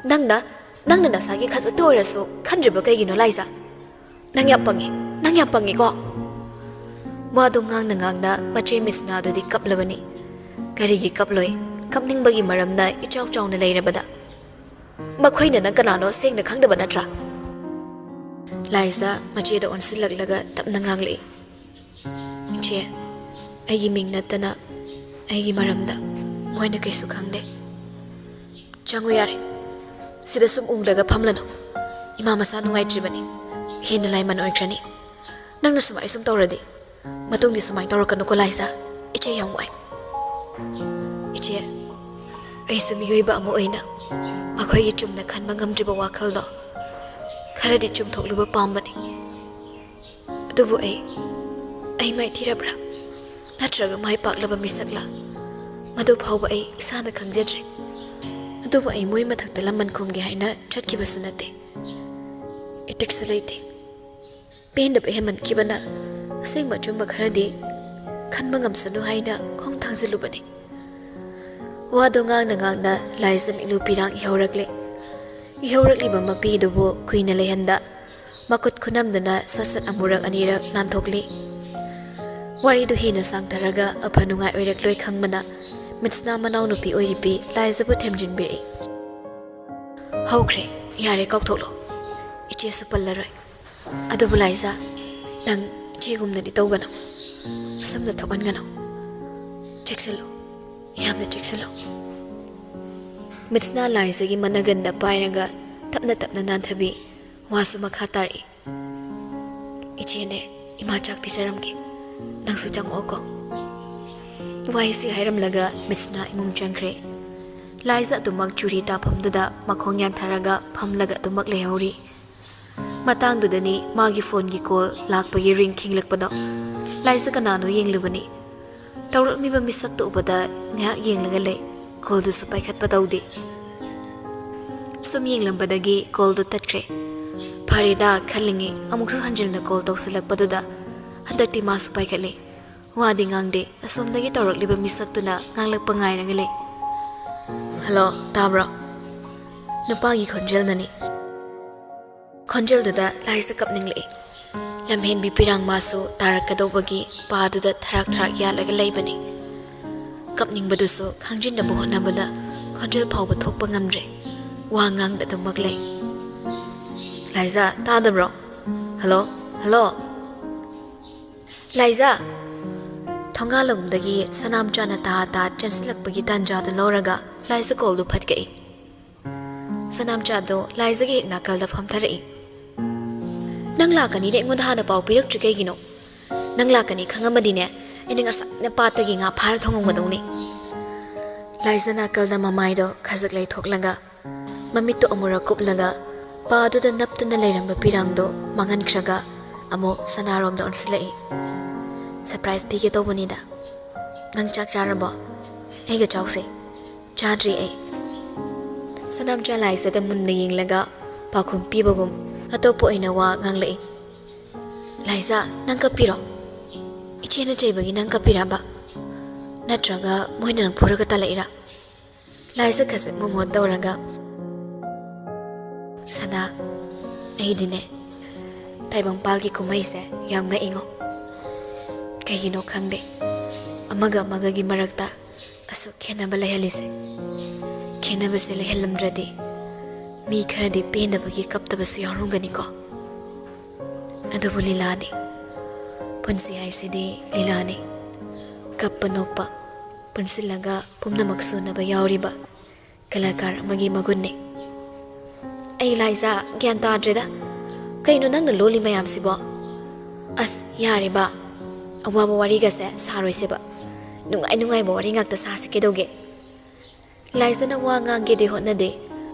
ꯅꯪꯅ, ꯅꯪꯅ ꯅꯁꯥꯒꯤ ꯈꯖꯤꯛꯇ ꯑꯣꯏꯔꯁꯨ ꯈꯟꯗ꯭ꯔꯤꯕ ꯀꯩꯒꯤꯅꯣ, ꯂꯥꯏꯖ? ꯅꯪ ꯌꯥꯝ ꯄꯪꯉꯦ, ꯅꯪ ꯌꯥꯝ ꯄꯪꯉꯦꯀꯣ꯫ ꯋꯥꯗꯨ ꯉꯥꯡꯅ ꯉꯥꯡꯅ ꯃꯆꯦ ꯃꯤꯁꯅꯥꯗꯨꯗꯤ ꯀꯞꯂꯕꯅꯤ꯫ ꯀꯔꯤꯒꯤ ꯀꯞꯂꯣꯏ? ꯀꯞꯅꯤꯡꯕꯒꯤ ꯃꯔꯝꯅ ꯏꯆꯥꯎ ꯆꯥꯎꯅ ꯂꯩꯔꯕꯗ꯫ ꯃꯈꯣꯏꯅ ꯅꯪ ꯀꯅꯥꯅꯣ ꯁꯦꯡꯅ ꯈꯪꯗꯕ ꯅꯠꯇ꯭ꯔꯥ? ꯂꯥꯏꯖ ꯃꯆꯦꯗ ꯑꯣꯟꯁꯤꯜꯂꯛꯂꯒ ꯇꯞꯅ ꯉꯥꯡꯂꯛꯏ꯫ "ꯏꯆꯦ, ꯑꯩꯒꯤ ꯃꯤꯡ ꯅꯠꯇꯅ ꯑꯩꯒꯤ ꯃꯔꯝꯗ ꯃꯣꯏꯅ ꯀꯩꯁꯨ ꯈꯪꯗꯦ꯫ ꯆꯪꯉꯨ ꯌꯥꯔꯦ꯫ ꯁꯤꯗ ꯁꯨꯝ ꯎꯪꯂꯒ ꯐꯝꯂꯅꯨ꯫ ꯏꯃꯥ ꯃꯁꯥ ꯅꯨꯡꯉꯥꯏꯇ꯭ꯔꯤꯕꯅꯤ꯫ ꯍꯦꯟꯅ ꯂꯥꯏꯃꯟ ꯑꯣꯏꯈ꯭ꯔꯅꯤ꯫ ꯅꯪꯅ ꯁꯨꯃꯥꯏ ꯁꯨꯝ ꯇꯧꯔꯗꯤ ꯃꯇꯨꯡꯗꯤ ꯁꯨꯃꯥꯏꯅ ꯇꯧꯔꯛꯀꯅꯨꯀꯣ ꯂꯥꯏꯖ꯫ ꯏꯆꯦ ꯌꯥꯝ ꯋꯥꯏ꯫ ꯏꯆꯦ, ꯑꯩꯁꯨ ꯃꯤꯑꯣꯏꯕ ꯑꯃ ꯑꯣꯏꯅ ꯃꯈꯣꯏꯒꯤ ꯆꯨꯝꯅ ꯈꯟꯕ ꯉꯝꯗ꯭ꯔꯤꯕ ꯋꯥꯈꯜꯗꯣ ꯈꯔꯗꯤ ꯆꯨꯝꯊꯣꯛꯂꯨꯕ ꯄꯥꯝꯕꯅꯤ꯫ ꯑꯗꯨꯕꯨ ꯑꯩ, ꯑꯩ ꯃꯥꯏꯊꯤꯔꯕ꯭ꯔꯥ? ꯅꯠꯇ꯭ꯔꯒ ꯃꯥꯏ ꯄꯥꯛꯂꯕ ꯃꯤꯁꯛꯂꯥ? ꯃꯗꯨ ꯐꯥꯎꯕ ꯑꯩ ꯏꯁꯥꯅ ꯈꯪꯖꯗ꯭ꯔꯦ꯫ ꯑꯗꯨꯕꯨ ꯑꯩ ꯃꯣꯏ ꯃꯊꯛꯇ ꯂꯃꯟ ꯈꯨꯝꯒꯦ ꯍꯥꯏꯅ ꯆꯠꯈꯤꯕꯁꯨ ꯅꯠꯇꯦ꯫ ꯏꯊꯤꯛꯁꯁꯨ ꯂꯩꯇꯦ꯫ ꯄꯦꯟꯗꯕ ꯍꯦꯟꯃꯟꯈꯤꯕꯅ ꯑꯁꯦꯡꯕ ꯑꯆꯨꯝꯕ ꯈꯔꯗꯤ ꯈꯟꯕ ꯉꯝꯁꯅꯨ ꯍꯥꯏꯅ ꯈꯣꯡ ꯊꯥꯡꯖꯤꯜꯂꯨꯕꯅꯤ"꯫ ꯋꯥꯗꯨ ꯉꯥꯡꯅ ꯉꯥꯡꯅ ꯂꯥꯏꯖ ꯃꯤꯠꯂꯨ ꯄꯤꯔꯥꯡ ꯏꯍꯧꯔꯛꯂꯦ꯫ ꯏꯍꯧꯔꯛꯂꯤꯕ ꯃꯄꯤꯗꯨꯕꯨ ꯀꯨꯏꯅ ꯂꯩꯍꯟꯗ, ꯃꯈꯨꯠ ꯈꯨꯅꯝꯗꯨꯅ ꯁꯠ ꯁꯠ ꯑꯃꯨꯔꯛ ꯑꯅꯤꯔꯛ ꯅꯥꯟꯊꯣꯛꯂꯤ꯫ ꯋꯥꯔꯤꯗꯨ ꯍꯦꯟꯅ ꯁꯥꯡꯊꯔꯒ ꯑꯐ ꯅꯨꯡꯉꯥꯏ ꯑꯣꯏꯔꯛꯂꯣꯏ ꯈꯪꯕꯅ, ꯃꯤꯠꯁꯅꯥ ꯃꯅꯥꯎꯅꯨꯄꯤ ꯑꯣꯏꯔꯤꯕꯤ ꯂꯥꯏꯖꯕꯨ ꯊꯦꯝꯖꯤꯟꯕꯤꯔꯛꯏ꯫ "ꯍꯧꯈ꯭ꯔꯦ, ꯌꯥꯔꯦ, ꯀꯥꯎꯊꯣꯛꯂꯣ꯫ ꯏꯆꯦꯁꯨ ꯄꯜꯂꯔꯣꯏ꯫ ꯑꯗꯨꯕꯨ ꯂꯥꯏꯖ, ꯅꯪ ꯏꯆꯦꯒꯨꯝꯅꯗꯤ ꯇꯧꯒꯅꯨ꯫ ꯑꯁꯨꯝꯅ ꯊꯣꯛꯍꯟꯒꯅꯨ꯫ ꯆꯦꯛꯁꯤꯜꯂꯨ, ꯌꯥꯝꯅ ꯆꯦꯛꯁꯤꯜꯂꯨ꯫" ꯃꯤꯠꯁꯅꯥ ꯂꯥꯏꯖꯒꯤ ꯃꯅꯒꯟꯗ ꯄꯥꯏꯔꯒ ꯇꯞꯅ ꯇꯞꯅ ꯅꯥꯟꯊꯕꯤ꯫ ꯋꯥꯁꯨ ꯃꯈꯥ ꯇꯥꯔꯛꯏ꯫ "ꯏꯆꯦꯅꯦ, ꯏꯃꯥ ꯆꯥꯛ ꯄꯤꯖꯔꯝꯒꯦ꯫ ꯅꯪꯁꯨ ꯆꯪꯉꯛꯑꯣꯀꯣ꯫" ꯋꯥꯍꯩꯁꯤ ꯍꯥꯏꯔꯝꯂꯒ ꯃꯤꯠꯁꯅꯥ ꯏꯃꯨꯡ ꯆꯪꯈ꯭ꯔꯦ꯫ ꯂꯥꯏꯖ ꯑꯗꯨꯃꯛ ꯆꯨꯔꯤ ꯇꯥꯐꯝꯗꯨꯗ ꯃꯈꯣꯡ ꯌꯥꯟꯊꯔꯒ ꯐꯝꯂꯒ ꯑꯗꯨꯃꯛ ꯂꯩꯍꯧꯔꯤ꯫ ꯃꯇꯥꯡꯗꯨꯗꯅꯤ ꯃꯥꯒꯤ ꯐꯣꯟꯒꯤ ꯀꯣꯜ ꯂꯥꯛꯄꯒꯤ ꯔꯤꯡ ꯈꯤꯡꯂꯛꯄꯗꯣ꯫ ꯂꯥꯏꯖ ꯀꯅꯥꯅꯣ ꯌꯦꯡꯂꯨꯕꯅꯤ꯫ ꯇꯧꯔꯛꯂꯤꯕ ꯃꯤꯁꯛꯇꯨ ꯎꯕꯗ ꯉꯥꯏꯍꯥꯛ ꯌꯦꯡꯂꯒ ꯂꯩ꯫ ꯀꯣꯜꯗꯨꯁꯨ ꯄꯥꯏꯈꯠꯄ ꯇꯧꯗꯦ꯫ ꯁꯨꯝ ꯌꯦꯡꯂꯝꯕꯗꯒꯤ ꯀꯣꯜꯗꯨ ꯇꯠꯈ꯭ꯔꯦ꯫ ꯐꯔꯦꯗ ꯈꯜꯂꯤꯉꯩ ꯑꯃꯨꯛꯁꯨ ꯍꯟꯖꯤꯟꯅ ꯀꯣꯜ ꯇꯧꯁꯤꯜꯂꯛꯄꯗꯨꯗ ꯍꯟꯗꯛꯇꯤ ꯃꯥꯁꯨ ꯄꯥꯏꯈꯠꯂꯦ꯫ ꯋꯥꯗꯤ ꯉꯥꯡꯗꯦ꯫ ꯑꯁꯣꯝꯗꯒꯤ ꯇꯧꯔꯛꯂꯤꯕ ꯃꯤꯁꯛꯇꯨꯅ ꯉꯥꯡꯂꯛꯄ ꯉꯥꯏꯔꯒ ꯂꯩ꯫ "ꯍꯜꯂꯣ, ꯇꯥꯕ꯭ꯔꯣ?" ꯅꯨꯄꯥꯒꯤ ꯈꯣꯟꯖꯦꯜꯅꯅꯤ꯫ ꯈꯣꯟꯖꯦꯜꯗꯨꯗ ꯂꯥꯏꯖ ꯀꯞꯅꯤꯡꯂꯛꯏ꯫ ꯂꯝꯍꯦꯟꯕꯤ ꯄꯤꯔꯥꯡ ꯃꯥꯁꯨ ꯇꯥꯔꯛꯀꯗꯧꯕꯒꯤ ꯄꯥꯗꯨꯗ ꯊꯔꯥꯛ ꯊꯔꯥꯛ ꯌꯥꯜꯂꯒ ꯂꯩꯕꯅꯤ꯫ ꯀꯞꯅꯤꯡꯕꯗꯨꯁꯨ ꯈꯥꯡꯖꯤꯟꯅꯕ ꯍꯣꯠꯅꯕꯗ ꯈꯣꯟꯖꯦꯜ ꯐꯥꯎꯕ ꯊꯣꯛꯄ ꯉꯝꯗ꯭ꯔꯦ꯫ ꯋꯥ ꯉꯥꯡꯗ ꯑꯗꯨꯃꯛ ꯂꯩ꯫ "ꯂꯥꯏꯖ, ꯇꯥꯗꯕ꯭ꯔꯣ? Hello, hello!" "ꯂꯥꯏꯖ!" ꯊꯣꯡꯒꯥꯜꯂꯣꯝꯗꯒꯤ ꯁꯅꯥꯝꯆꯥꯅ ꯇꯥ ꯇꯥ ꯆꯦꯟꯁꯤꯜꯂꯛꯄꯒꯤ ꯇꯥꯟꯖꯥꯗꯨ ꯂꯧꯔꯒ ꯂꯥꯏꯖ ꯀꯣꯜꯗꯨ ꯐꯠꯀꯛꯏ꯫ ꯁꯅꯥꯝꯆꯥꯗꯣ ꯂꯥꯏꯖꯒꯤ ꯍꯦꯛ ꯅꯥꯀꯜꯗ ꯐꯝꯊꯔꯛꯏ꯫ "ꯅꯪ ꯂꯥꯛꯀꯅꯤꯅ ꯑꯩꯉꯣꯟꯗ ꯍꯥꯟꯅ ꯄꯥꯎ ꯄꯤꯔꯛꯇ꯭ꯔꯤ ꯀꯩꯒꯤꯅꯣ? ꯅꯪ ꯂꯥꯛꯀꯅꯤ ꯈꯪꯉꯝꯃꯗꯤꯅꯦ, ꯑꯩꯅ ꯉꯁꯥꯏꯅ ꯄꯥꯠꯇꯒꯤ ꯉꯥ ꯐꯥꯔ ꯊꯣꯡꯉꯝꯒꯗꯧꯅꯤ꯫" ꯂꯥꯏꯖ ꯅꯥꯀꯜꯗ ꯃꯃꯥꯏꯗꯣ ꯈꯖꯤꯛ ꯂꯩꯊꯣꯛꯂꯒ, ꯃꯃꯤꯠꯇꯣ ꯑꯃꯨꯔꯛ ꯀꯨꯞꯂꯒ, ꯄꯥꯗꯨꯗ ꯅꯞꯇꯨꯅ ꯂꯩꯔꯝꯕ ꯄꯤꯔꯥꯡꯗꯣ ꯃꯥꯡꯍꯟꯈ꯭ꯔꯒ, ꯑꯃꯨꯛ ꯁꯅꯥꯔꯣꯝꯗ ꯑꯣꯟꯁꯤꯜꯂꯛꯏ꯫ "ꯁꯔꯄ꯭ꯔꯥꯏꯖ ꯄꯤꯒꯦ ꯇꯧꯕꯅꯤꯗ꯫ ꯅꯪ ꯆꯥꯛ ꯆꯥꯔꯕꯣ? ꯑꯩꯒ ꯆꯥꯎꯁꯦ꯫" "ꯆꯥꯗ꯭ꯔꯤ ꯑꯩ꯫" ꯁꯅꯥꯝꯆꯥ ꯂꯥꯏꯖꯗ ꯃꯨꯟꯅ ꯌꯦꯡꯂꯒ ꯄꯥꯎꯈꯨꯝ ꯄꯤꯕꯒꯨꯝ ꯑꯇꯣꯞꯄ ꯑꯣꯏꯅ ꯋꯥ ꯉꯥꯡꯂꯛꯏ꯫ "ꯂꯥꯏꯖ, ꯅꯪ ꯀꯞꯄꯤꯔꯣ? ꯏꯆꯦꯅ ꯆꯩꯕꯒꯤ ꯅꯪ ꯀꯞꯄꯤꯔꯕ? ꯅꯠꯇ꯭ꯔꯒ ꯃꯣꯏꯅ ꯅꯪ ꯐꯨꯔꯒ ꯇꯜꯂꯛꯏꯔꯥ?" ꯂꯥꯏꯖ ꯈꯖꯤꯛ ꯃꯣꯃꯣꯟ ꯇꯧꯔꯒ, ꯑꯩꯗꯤꯅꯦ, ꯇꯥꯏꯕꯪꯄꯥꯜꯒꯤ ꯀꯨꯝꯍꯩꯁꯦ ꯌꯥꯝ ꯉꯛꯏꯉꯣ꯫ ꯀꯩꯒꯤꯅꯣ ꯈꯪꯗꯦ, ꯑꯃꯒ ꯑꯃꯒꯒꯤ ꯃꯔꯛꯇ ꯑꯁꯨꯛ ꯈꯦꯠꯅꯕ ꯂꯩꯍꯜꯂꯤꯁꯦ꯫ ꯈꯦꯠꯅꯕꯁꯦ ꯂꯩꯍꯜꯂꯝꯗ꯭ꯔꯗꯤ ꯃꯤ ꯈꯔꯗꯤ ꯄꯦꯟꯗꯕꯒꯤ ꯀꯞꯇꯕꯁꯨ ꯌꯥꯎꯔꯝꯒꯅꯤꯀꯣ꯫ ꯑꯗꯨꯕꯨ ꯂꯤꯂꯥꯅꯤ, ꯄꯨꯟꯁꯤ ꯍꯥꯏꯁꯤꯗꯤ ꯂꯤꯂꯥꯅꯤ꯫ ꯀꯞꯄ ꯅꯣꯛꯄ ꯄꯨꯟꯁꯤꯜꯂꯒ ꯄꯨꯝꯅꯃꯛ ꯁꯨꯅꯕ ꯌꯥꯎꯔꯤꯕ ꯀꯂꯥꯀꯥꯔ ꯑꯃꯒꯤ ꯃꯒꯨꯟꯅꯤ꯫ ꯑꯩ ꯂꯥꯏꯖꯥ, ꯒ꯭ꯌꯥꯟ ꯇꯥꯗ꯭ꯔꯦꯗ꯫ ꯀꯩꯅꯣ ꯅꯪꯅ ꯂꯣꯜꯂꯤ ꯃꯌꯥꯝꯁꯤꯕꯣ? ꯑꯁ, ꯌꯥꯔꯦꯕ, ꯑꯋꯥꯕ ꯋꯥꯔꯤꯒꯁꯦ ꯁꯥꯔꯣꯏꯁꯦꯕ꯫ ꯅꯨꯡꯉꯥꯏ ꯅꯨꯡꯉꯥꯏꯕ ꯋꯥꯔꯤ ꯉꯥꯛꯇ ꯁꯥꯁꯤ ꯀꯩꯗꯧꯒꯦ? ꯂꯥꯏꯖꯥꯅ ꯋꯥ ꯉꯥꯡꯒꯦꯗꯤ ꯍꯣꯠꯅꯗꯦ,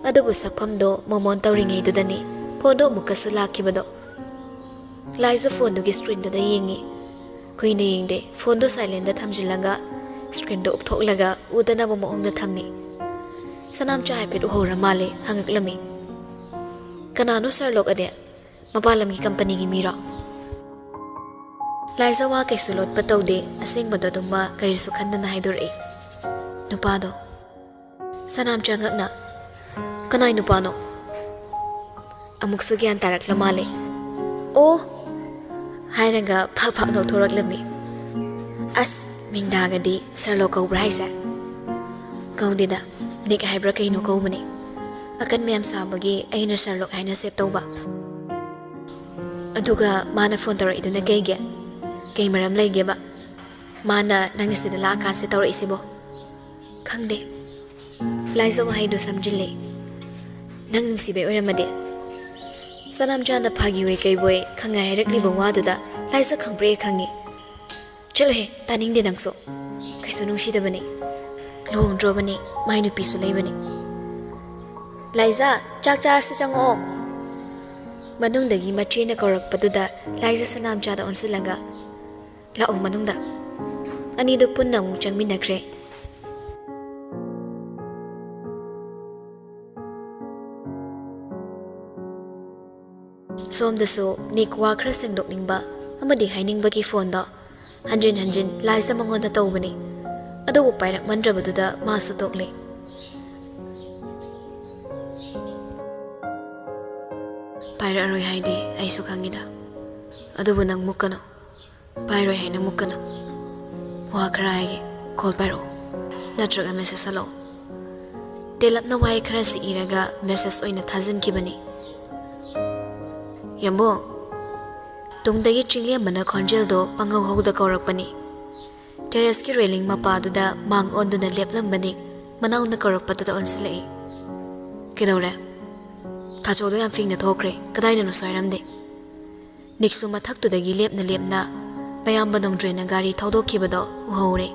ꯑꯗꯨꯕꯨ ꯁꯛꯐꯝꯗꯣ ꯃꯣꯃꯣꯟ ꯇꯧꯔꯤꯉꯩꯗꯨꯗꯅꯤ ꯐꯣꯟꯗꯣ ꯑꯃꯨꯛꯀꯁꯨ ꯂꯥꯛꯈꯤꯕꯗꯣ꯫ ꯂꯥꯏꯖꯥ ꯐꯣꯟꯗꯨꯒꯤ ꯁ꯭ꯀ꯭ꯔꯤꯟꯗꯨꯗ ꯌꯦꯡꯉꯤ꯫ ꯀꯨꯏꯅ ꯌꯦꯡꯗꯦ, ꯐꯣꯟꯗꯣ ꯁꯥꯏꯂꯦꯟꯗ ꯊꯝꯖꯤꯜꯂꯒ ꯁ꯭ꯀ꯭ꯔꯤꯟꯗꯣ ꯎꯞꯊꯣꯛꯂꯒ ꯎꯗꯅꯕ ꯃꯑꯣꯡꯗ ꯊꯝꯃꯤ꯫ ꯁꯅꯥꯝꯆꯥ ꯍꯥꯏꯐꯦꯠ ꯎꯍꯧꯔ ꯃꯥꯜꯂꯦ, ꯍꯪꯉꯛꯂꯝꯃꯤ꯫ "ꯀꯅꯥꯅꯣ ꯁꯔꯂꯣꯛ ꯑꯗꯦ? ꯃꯄꯥꯟ ꯂꯝꯒꯤ ꯀꯝꯄꯅꯤꯒꯤ ꯃꯤꯔꯣ?" ꯂꯥꯏꯖꯥ ꯋꯥ ꯀꯩꯁꯨ ꯂꯣꯠꯄ ꯇꯧꯗꯦ, ꯑꯁꯦꯡꯕꯗꯣ ꯑꯗꯨꯝꯃ ꯀꯔꯤꯁꯨ ꯈꯟꯗꯅ ꯍꯥꯏꯗꯣꯔꯛꯏ꯫ "ꯅꯨꯄꯥꯗꯣ꯫" ꯁꯅꯥꯝꯆꯥ ꯉꯛꯅ, "ꯀꯅꯥꯏ ꯅꯨꯄꯥꯅꯣ?" ꯑꯃꯨꯛꯁꯨ ꯒ꯭ꯌꯥꯟ ꯇꯥꯔꯛꯂ ꯃꯥꯜꯂꯦ꯫ "ꯑꯣ!" ꯍꯥꯏꯔꯒ ꯐꯛ ꯐꯛ ꯅꯣꯛꯊꯣꯔꯛꯂꯝꯃꯤ꯫ "ꯑꯁ, ꯃꯤꯡꯗꯥꯒꯗꯤ ꯁꯔꯂꯣꯛ ꯀꯧꯕ꯭ꯔꯥ ꯍꯥꯏꯁꯦ?" "ꯀꯧꯗꯦꯗ, ꯅꯤꯛ ꯍꯥꯏꯕ꯭ꯔꯥ ꯀꯩꯅꯣ ꯀꯧꯕꯅꯦ꯫ ꯑꯀꯟ ꯃꯌꯥꯝ ꯁꯥꯕꯒꯤ ꯑꯩꯅ ꯁꯔꯂꯣꯛ ꯍꯥꯏꯅ ꯁꯦꯞ ꯇꯧꯕ꯫ ꯑꯗꯨꯒ ꯃꯥꯅ ꯐꯣꯟ ꯇꯧꯔꯛꯏꯗꯨꯅ ꯀꯩꯒꯤ? ꯀꯩ ꯃꯔꯝ ꯂꯩꯒꯦꯕ ꯃꯥꯅ ꯅꯪ ꯁꯤꯗ ꯂꯥꯛꯑꯀꯥꯟꯁꯤꯗ ꯇꯧꯔꯛꯏꯁꯤꯕꯣ?" "ꯈꯪꯗꯦ꯫" ꯂꯥꯏꯖꯥ ꯋꯥꯍꯩꯗꯨ ꯁꯝꯖꯤꯜꯂꯦ꯫ "ꯅꯪ ꯅꯨꯡꯁꯤꯕꯩ ꯑꯣꯏꯔꯝꯃꯗꯤ?" ꯁꯅꯥꯝꯆꯥꯅ ꯐꯥꯒꯤꯑꯣꯏ ꯀꯩꯕꯣꯏ ꯈꯪꯉꯥꯏ ꯍꯥꯏꯔꯛꯂꯤꯕ ꯋꯥꯗꯨꯗ ꯂꯥꯏꯖꯥ ꯈꯪꯄ꯭ꯔꯦꯛ ꯈꯪꯉꯤ꯫ "ꯆꯠꯂꯣꯍꯦ, ꯇꯥꯅꯤꯡꯗꯦ ꯅꯪꯁꯨ꯫ ꯀꯩꯁꯨ ꯅꯨꯡꯁꯤꯗꯕꯅꯤ꯫ ꯂꯨꯍꯣꯡꯗ꯭ꯔꯣꯕꯅꯤ, ꯃꯥꯏ ꯅꯨꯄꯤꯁꯨ ꯂꯩꯕꯅꯤ꯫ ꯂꯥꯏꯖꯥ, ꯆꯥꯛ ꯆꯥꯔꯁꯤ, ꯆꯪꯉꯛꯑꯣ꯫" ꯃꯅꯨꯡꯗꯒꯤ ꯃꯆꯦꯅ ꯀꯧꯔꯛꯄꯗꯨꯗ ꯂꯥꯏꯖꯥ ꯁꯅꯥꯝꯆꯥꯗ ꯑꯣꯟꯁꯤꯜꯂꯒ, "ꯂꯥꯛꯑꯣ ꯃꯅꯨꯡꯗ꯫" ꯑꯅꯤꯗꯨ ꯄꯨꯟꯅ ꯑꯃꯨꯛ ꯆꯪꯃꯤꯟꯅꯈ꯭ꯔꯦ꯫ ꯁꯣꯝꯗꯁꯨ ꯅꯤꯛ ꯋꯥ ꯈꯔ ꯁꯦꯡꯗꯣꯛꯅꯤꯡꯕ ꯑꯃꯗꯤ ꯍꯥꯏꯅꯤꯡꯕꯒꯤ ꯐꯣꯟꯗꯣ ꯍꯟꯖꯤꯟ ꯍꯟꯖꯤꯟ ꯂꯥꯏꯖꯥ ꯃꯉꯣꯟꯗ ꯇꯧꯕꯅꯤ꯫ ꯑꯗꯨꯕꯨ ꯄꯥꯏꯔꯛꯃꯟꯗ꯭ꯔꯕꯗꯨꯗ ꯃꯥꯁꯨ ꯇꯣꯛꯂꯦ꯫ ꯄꯥꯏꯔꯛꯑꯔꯣꯏ ꯍꯥꯏꯗꯤ ꯑꯩꯁꯨ ꯈꯪꯉꯤꯗ꯫ ꯑꯗꯨꯕꯨ ꯅꯪ ꯃꯨꯛꯀꯅꯨ꯫ ꯄꯥꯏꯔꯣꯏ ꯍꯥꯏꯅ ꯃꯨꯛꯀꯅꯨ꯫ ꯋꯥ ꯈꯔ ꯍꯥꯏꯒꯦ꯫ ꯀꯣꯜ ꯄꯥꯏꯔꯛꯑꯣ꯫ ꯅꯠꯇ꯭ꯔꯒ ꯃꯦꯁꯦꯖ ꯍꯜꯂꯛꯑꯣ꯫ ꯇꯦꯂꯞꯅ ꯋꯥꯍꯩ ꯈꯔꯁꯤ ꯏꯔꯒ ꯃꯦꯁꯦꯖ ꯑꯣꯏꯅ ꯊꯥꯖꯤꯟꯈꯤꯕꯅꯤ꯫ ꯌꯥꯝꯕꯨꯡ꯫ ꯇꯨꯡꯗꯒꯤ ꯆꯤꯡꯂꯦꯝꯕꯅ ꯈꯣꯟꯖꯦꯜꯗꯣ ꯄꯪꯍꯧ ꯍꯧꯗ ꯀꯧꯔꯛꯄꯅꯤ꯫ ꯇꯦꯔꯦꯁꯀꯤ ꯔꯦꯂꯤꯡ ꯃꯄꯥꯗꯨꯗ ꯃꯥꯡ ꯑꯣꯟꯗꯨꯅ ꯂꯦꯞꯂꯝꯕꯅꯤ꯫ ꯃꯅꯥꯎꯅ ꯀꯧꯔꯛꯄꯗꯨꯗ ꯑꯣꯟꯁꯤꯜꯂꯛꯏ꯫ ꯀꯩꯗꯧꯔꯦ? ꯇꯥꯆꯧꯗꯣ ꯌꯥꯝ ꯐꯤꯡꯅ ꯊꯣꯛꯈ꯭ꯔꯦ꯫ ꯀꯗꯥꯏꯗꯅꯣꯁꯨ ꯍꯥꯏꯔꯝꯗꯦ꯫ ꯅꯤꯛꯁꯨ ꯃꯊꯛꯇꯨꯗꯒꯤ ꯂꯦꯞꯅ ꯂꯦꯞꯅ ꯃꯌꯥꯝꯕ ꯅꯣꯡꯗ꯭ꯔꯦꯟꯅ ꯒꯥꯔꯤ ꯊꯧꯗꯣꯛꯈꯤꯕꯗꯣ ꯎꯍꯧꯔꯦ꯫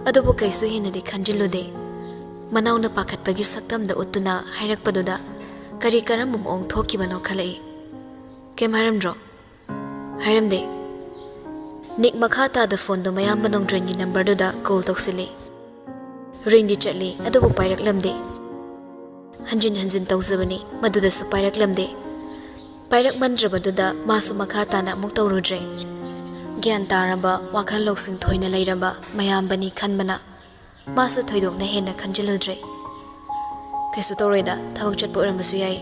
ꯑꯗꯨꯕꯨ ꯀꯩꯁꯨ ꯍꯦꯟꯅꯗꯤ ꯈꯟꯖꯤꯜꯂꯨꯗꯦ꯫ ꯃꯅꯥꯎꯅ ꯄꯥꯈꯠꯄꯒꯤ ꯁꯛꯇꯝꯗ ꯎꯠꯇꯨꯅ ꯍꯥꯏꯔꯛꯄꯗꯨꯗ ꯀꯔꯤ ꯀꯔꯝꯕ ꯃꯑꯣꯡ ꯊꯣꯛꯈꯤꯕꯅꯣ ꯈꯜꯂꯛꯏ꯫ ꯀꯩꯝ ꯍꯥꯏꯔꯝꯗ꯭ꯔꯣ? ꯍꯥꯏꯔꯝꯗꯦ꯫ ꯅꯤꯛ ꯃꯈꯥ ꯇꯥꯗ ꯐꯣꯟꯗꯨ ꯃꯌꯥꯝꯕ ꯅꯣꯡꯗ꯭ꯔꯦꯟꯒꯤ ꯅꯝꯕꯔꯗꯨꯗ ꯀꯣꯜ ꯇꯧꯁꯤꯜꯂꯤ꯫ ꯔꯤꯡꯗꯤ ꯆꯠꯂꯤ, ꯑꯗꯨꯕꯨ ꯄꯥꯏꯔꯛꯂꯝꯗꯦ꯫ ꯍꯟꯖꯤꯟ ꯍꯟꯖꯤꯟ ꯇꯧꯖꯕꯅꯤ, ꯃꯗꯨꯗꯁꯨ ꯄꯥꯏꯔꯛꯂꯝꯗꯦ꯫ ꯄꯥꯏꯔꯛꯃꯟꯗ꯭ꯔꯕꯗꯨꯗ ꯃꯥꯁꯨ ꯃꯈꯥ ꯇꯥꯅ ꯑꯃꯨꯛ ꯇꯧꯔꯨꯗ꯭ꯔꯦ꯫ ꯒ꯭ꯌꯥꯟ ꯇꯥꯔꯕ, ꯋꯥꯈꯜ ꯂꯧꯁꯤꯡ ꯊꯣꯏꯅ ꯂꯩꯔꯕ ꯃꯌꯥꯝꯕꯅꯤ ꯈꯟꯕꯅ ꯃꯥꯁꯨ ꯊꯣꯏꯗꯣꯛꯅ ꯍꯦꯟꯅ ꯈꯟꯖꯤꯜꯂꯨꯗ꯭ꯔꯦ꯫ ꯀꯩꯁꯨ ꯇꯧꯔꯣꯏꯗ, ꯊꯕꯛ ꯆꯠꯄ ꯑꯣꯏꯔꯝꯕꯁꯨ ꯌꯥꯏ꯫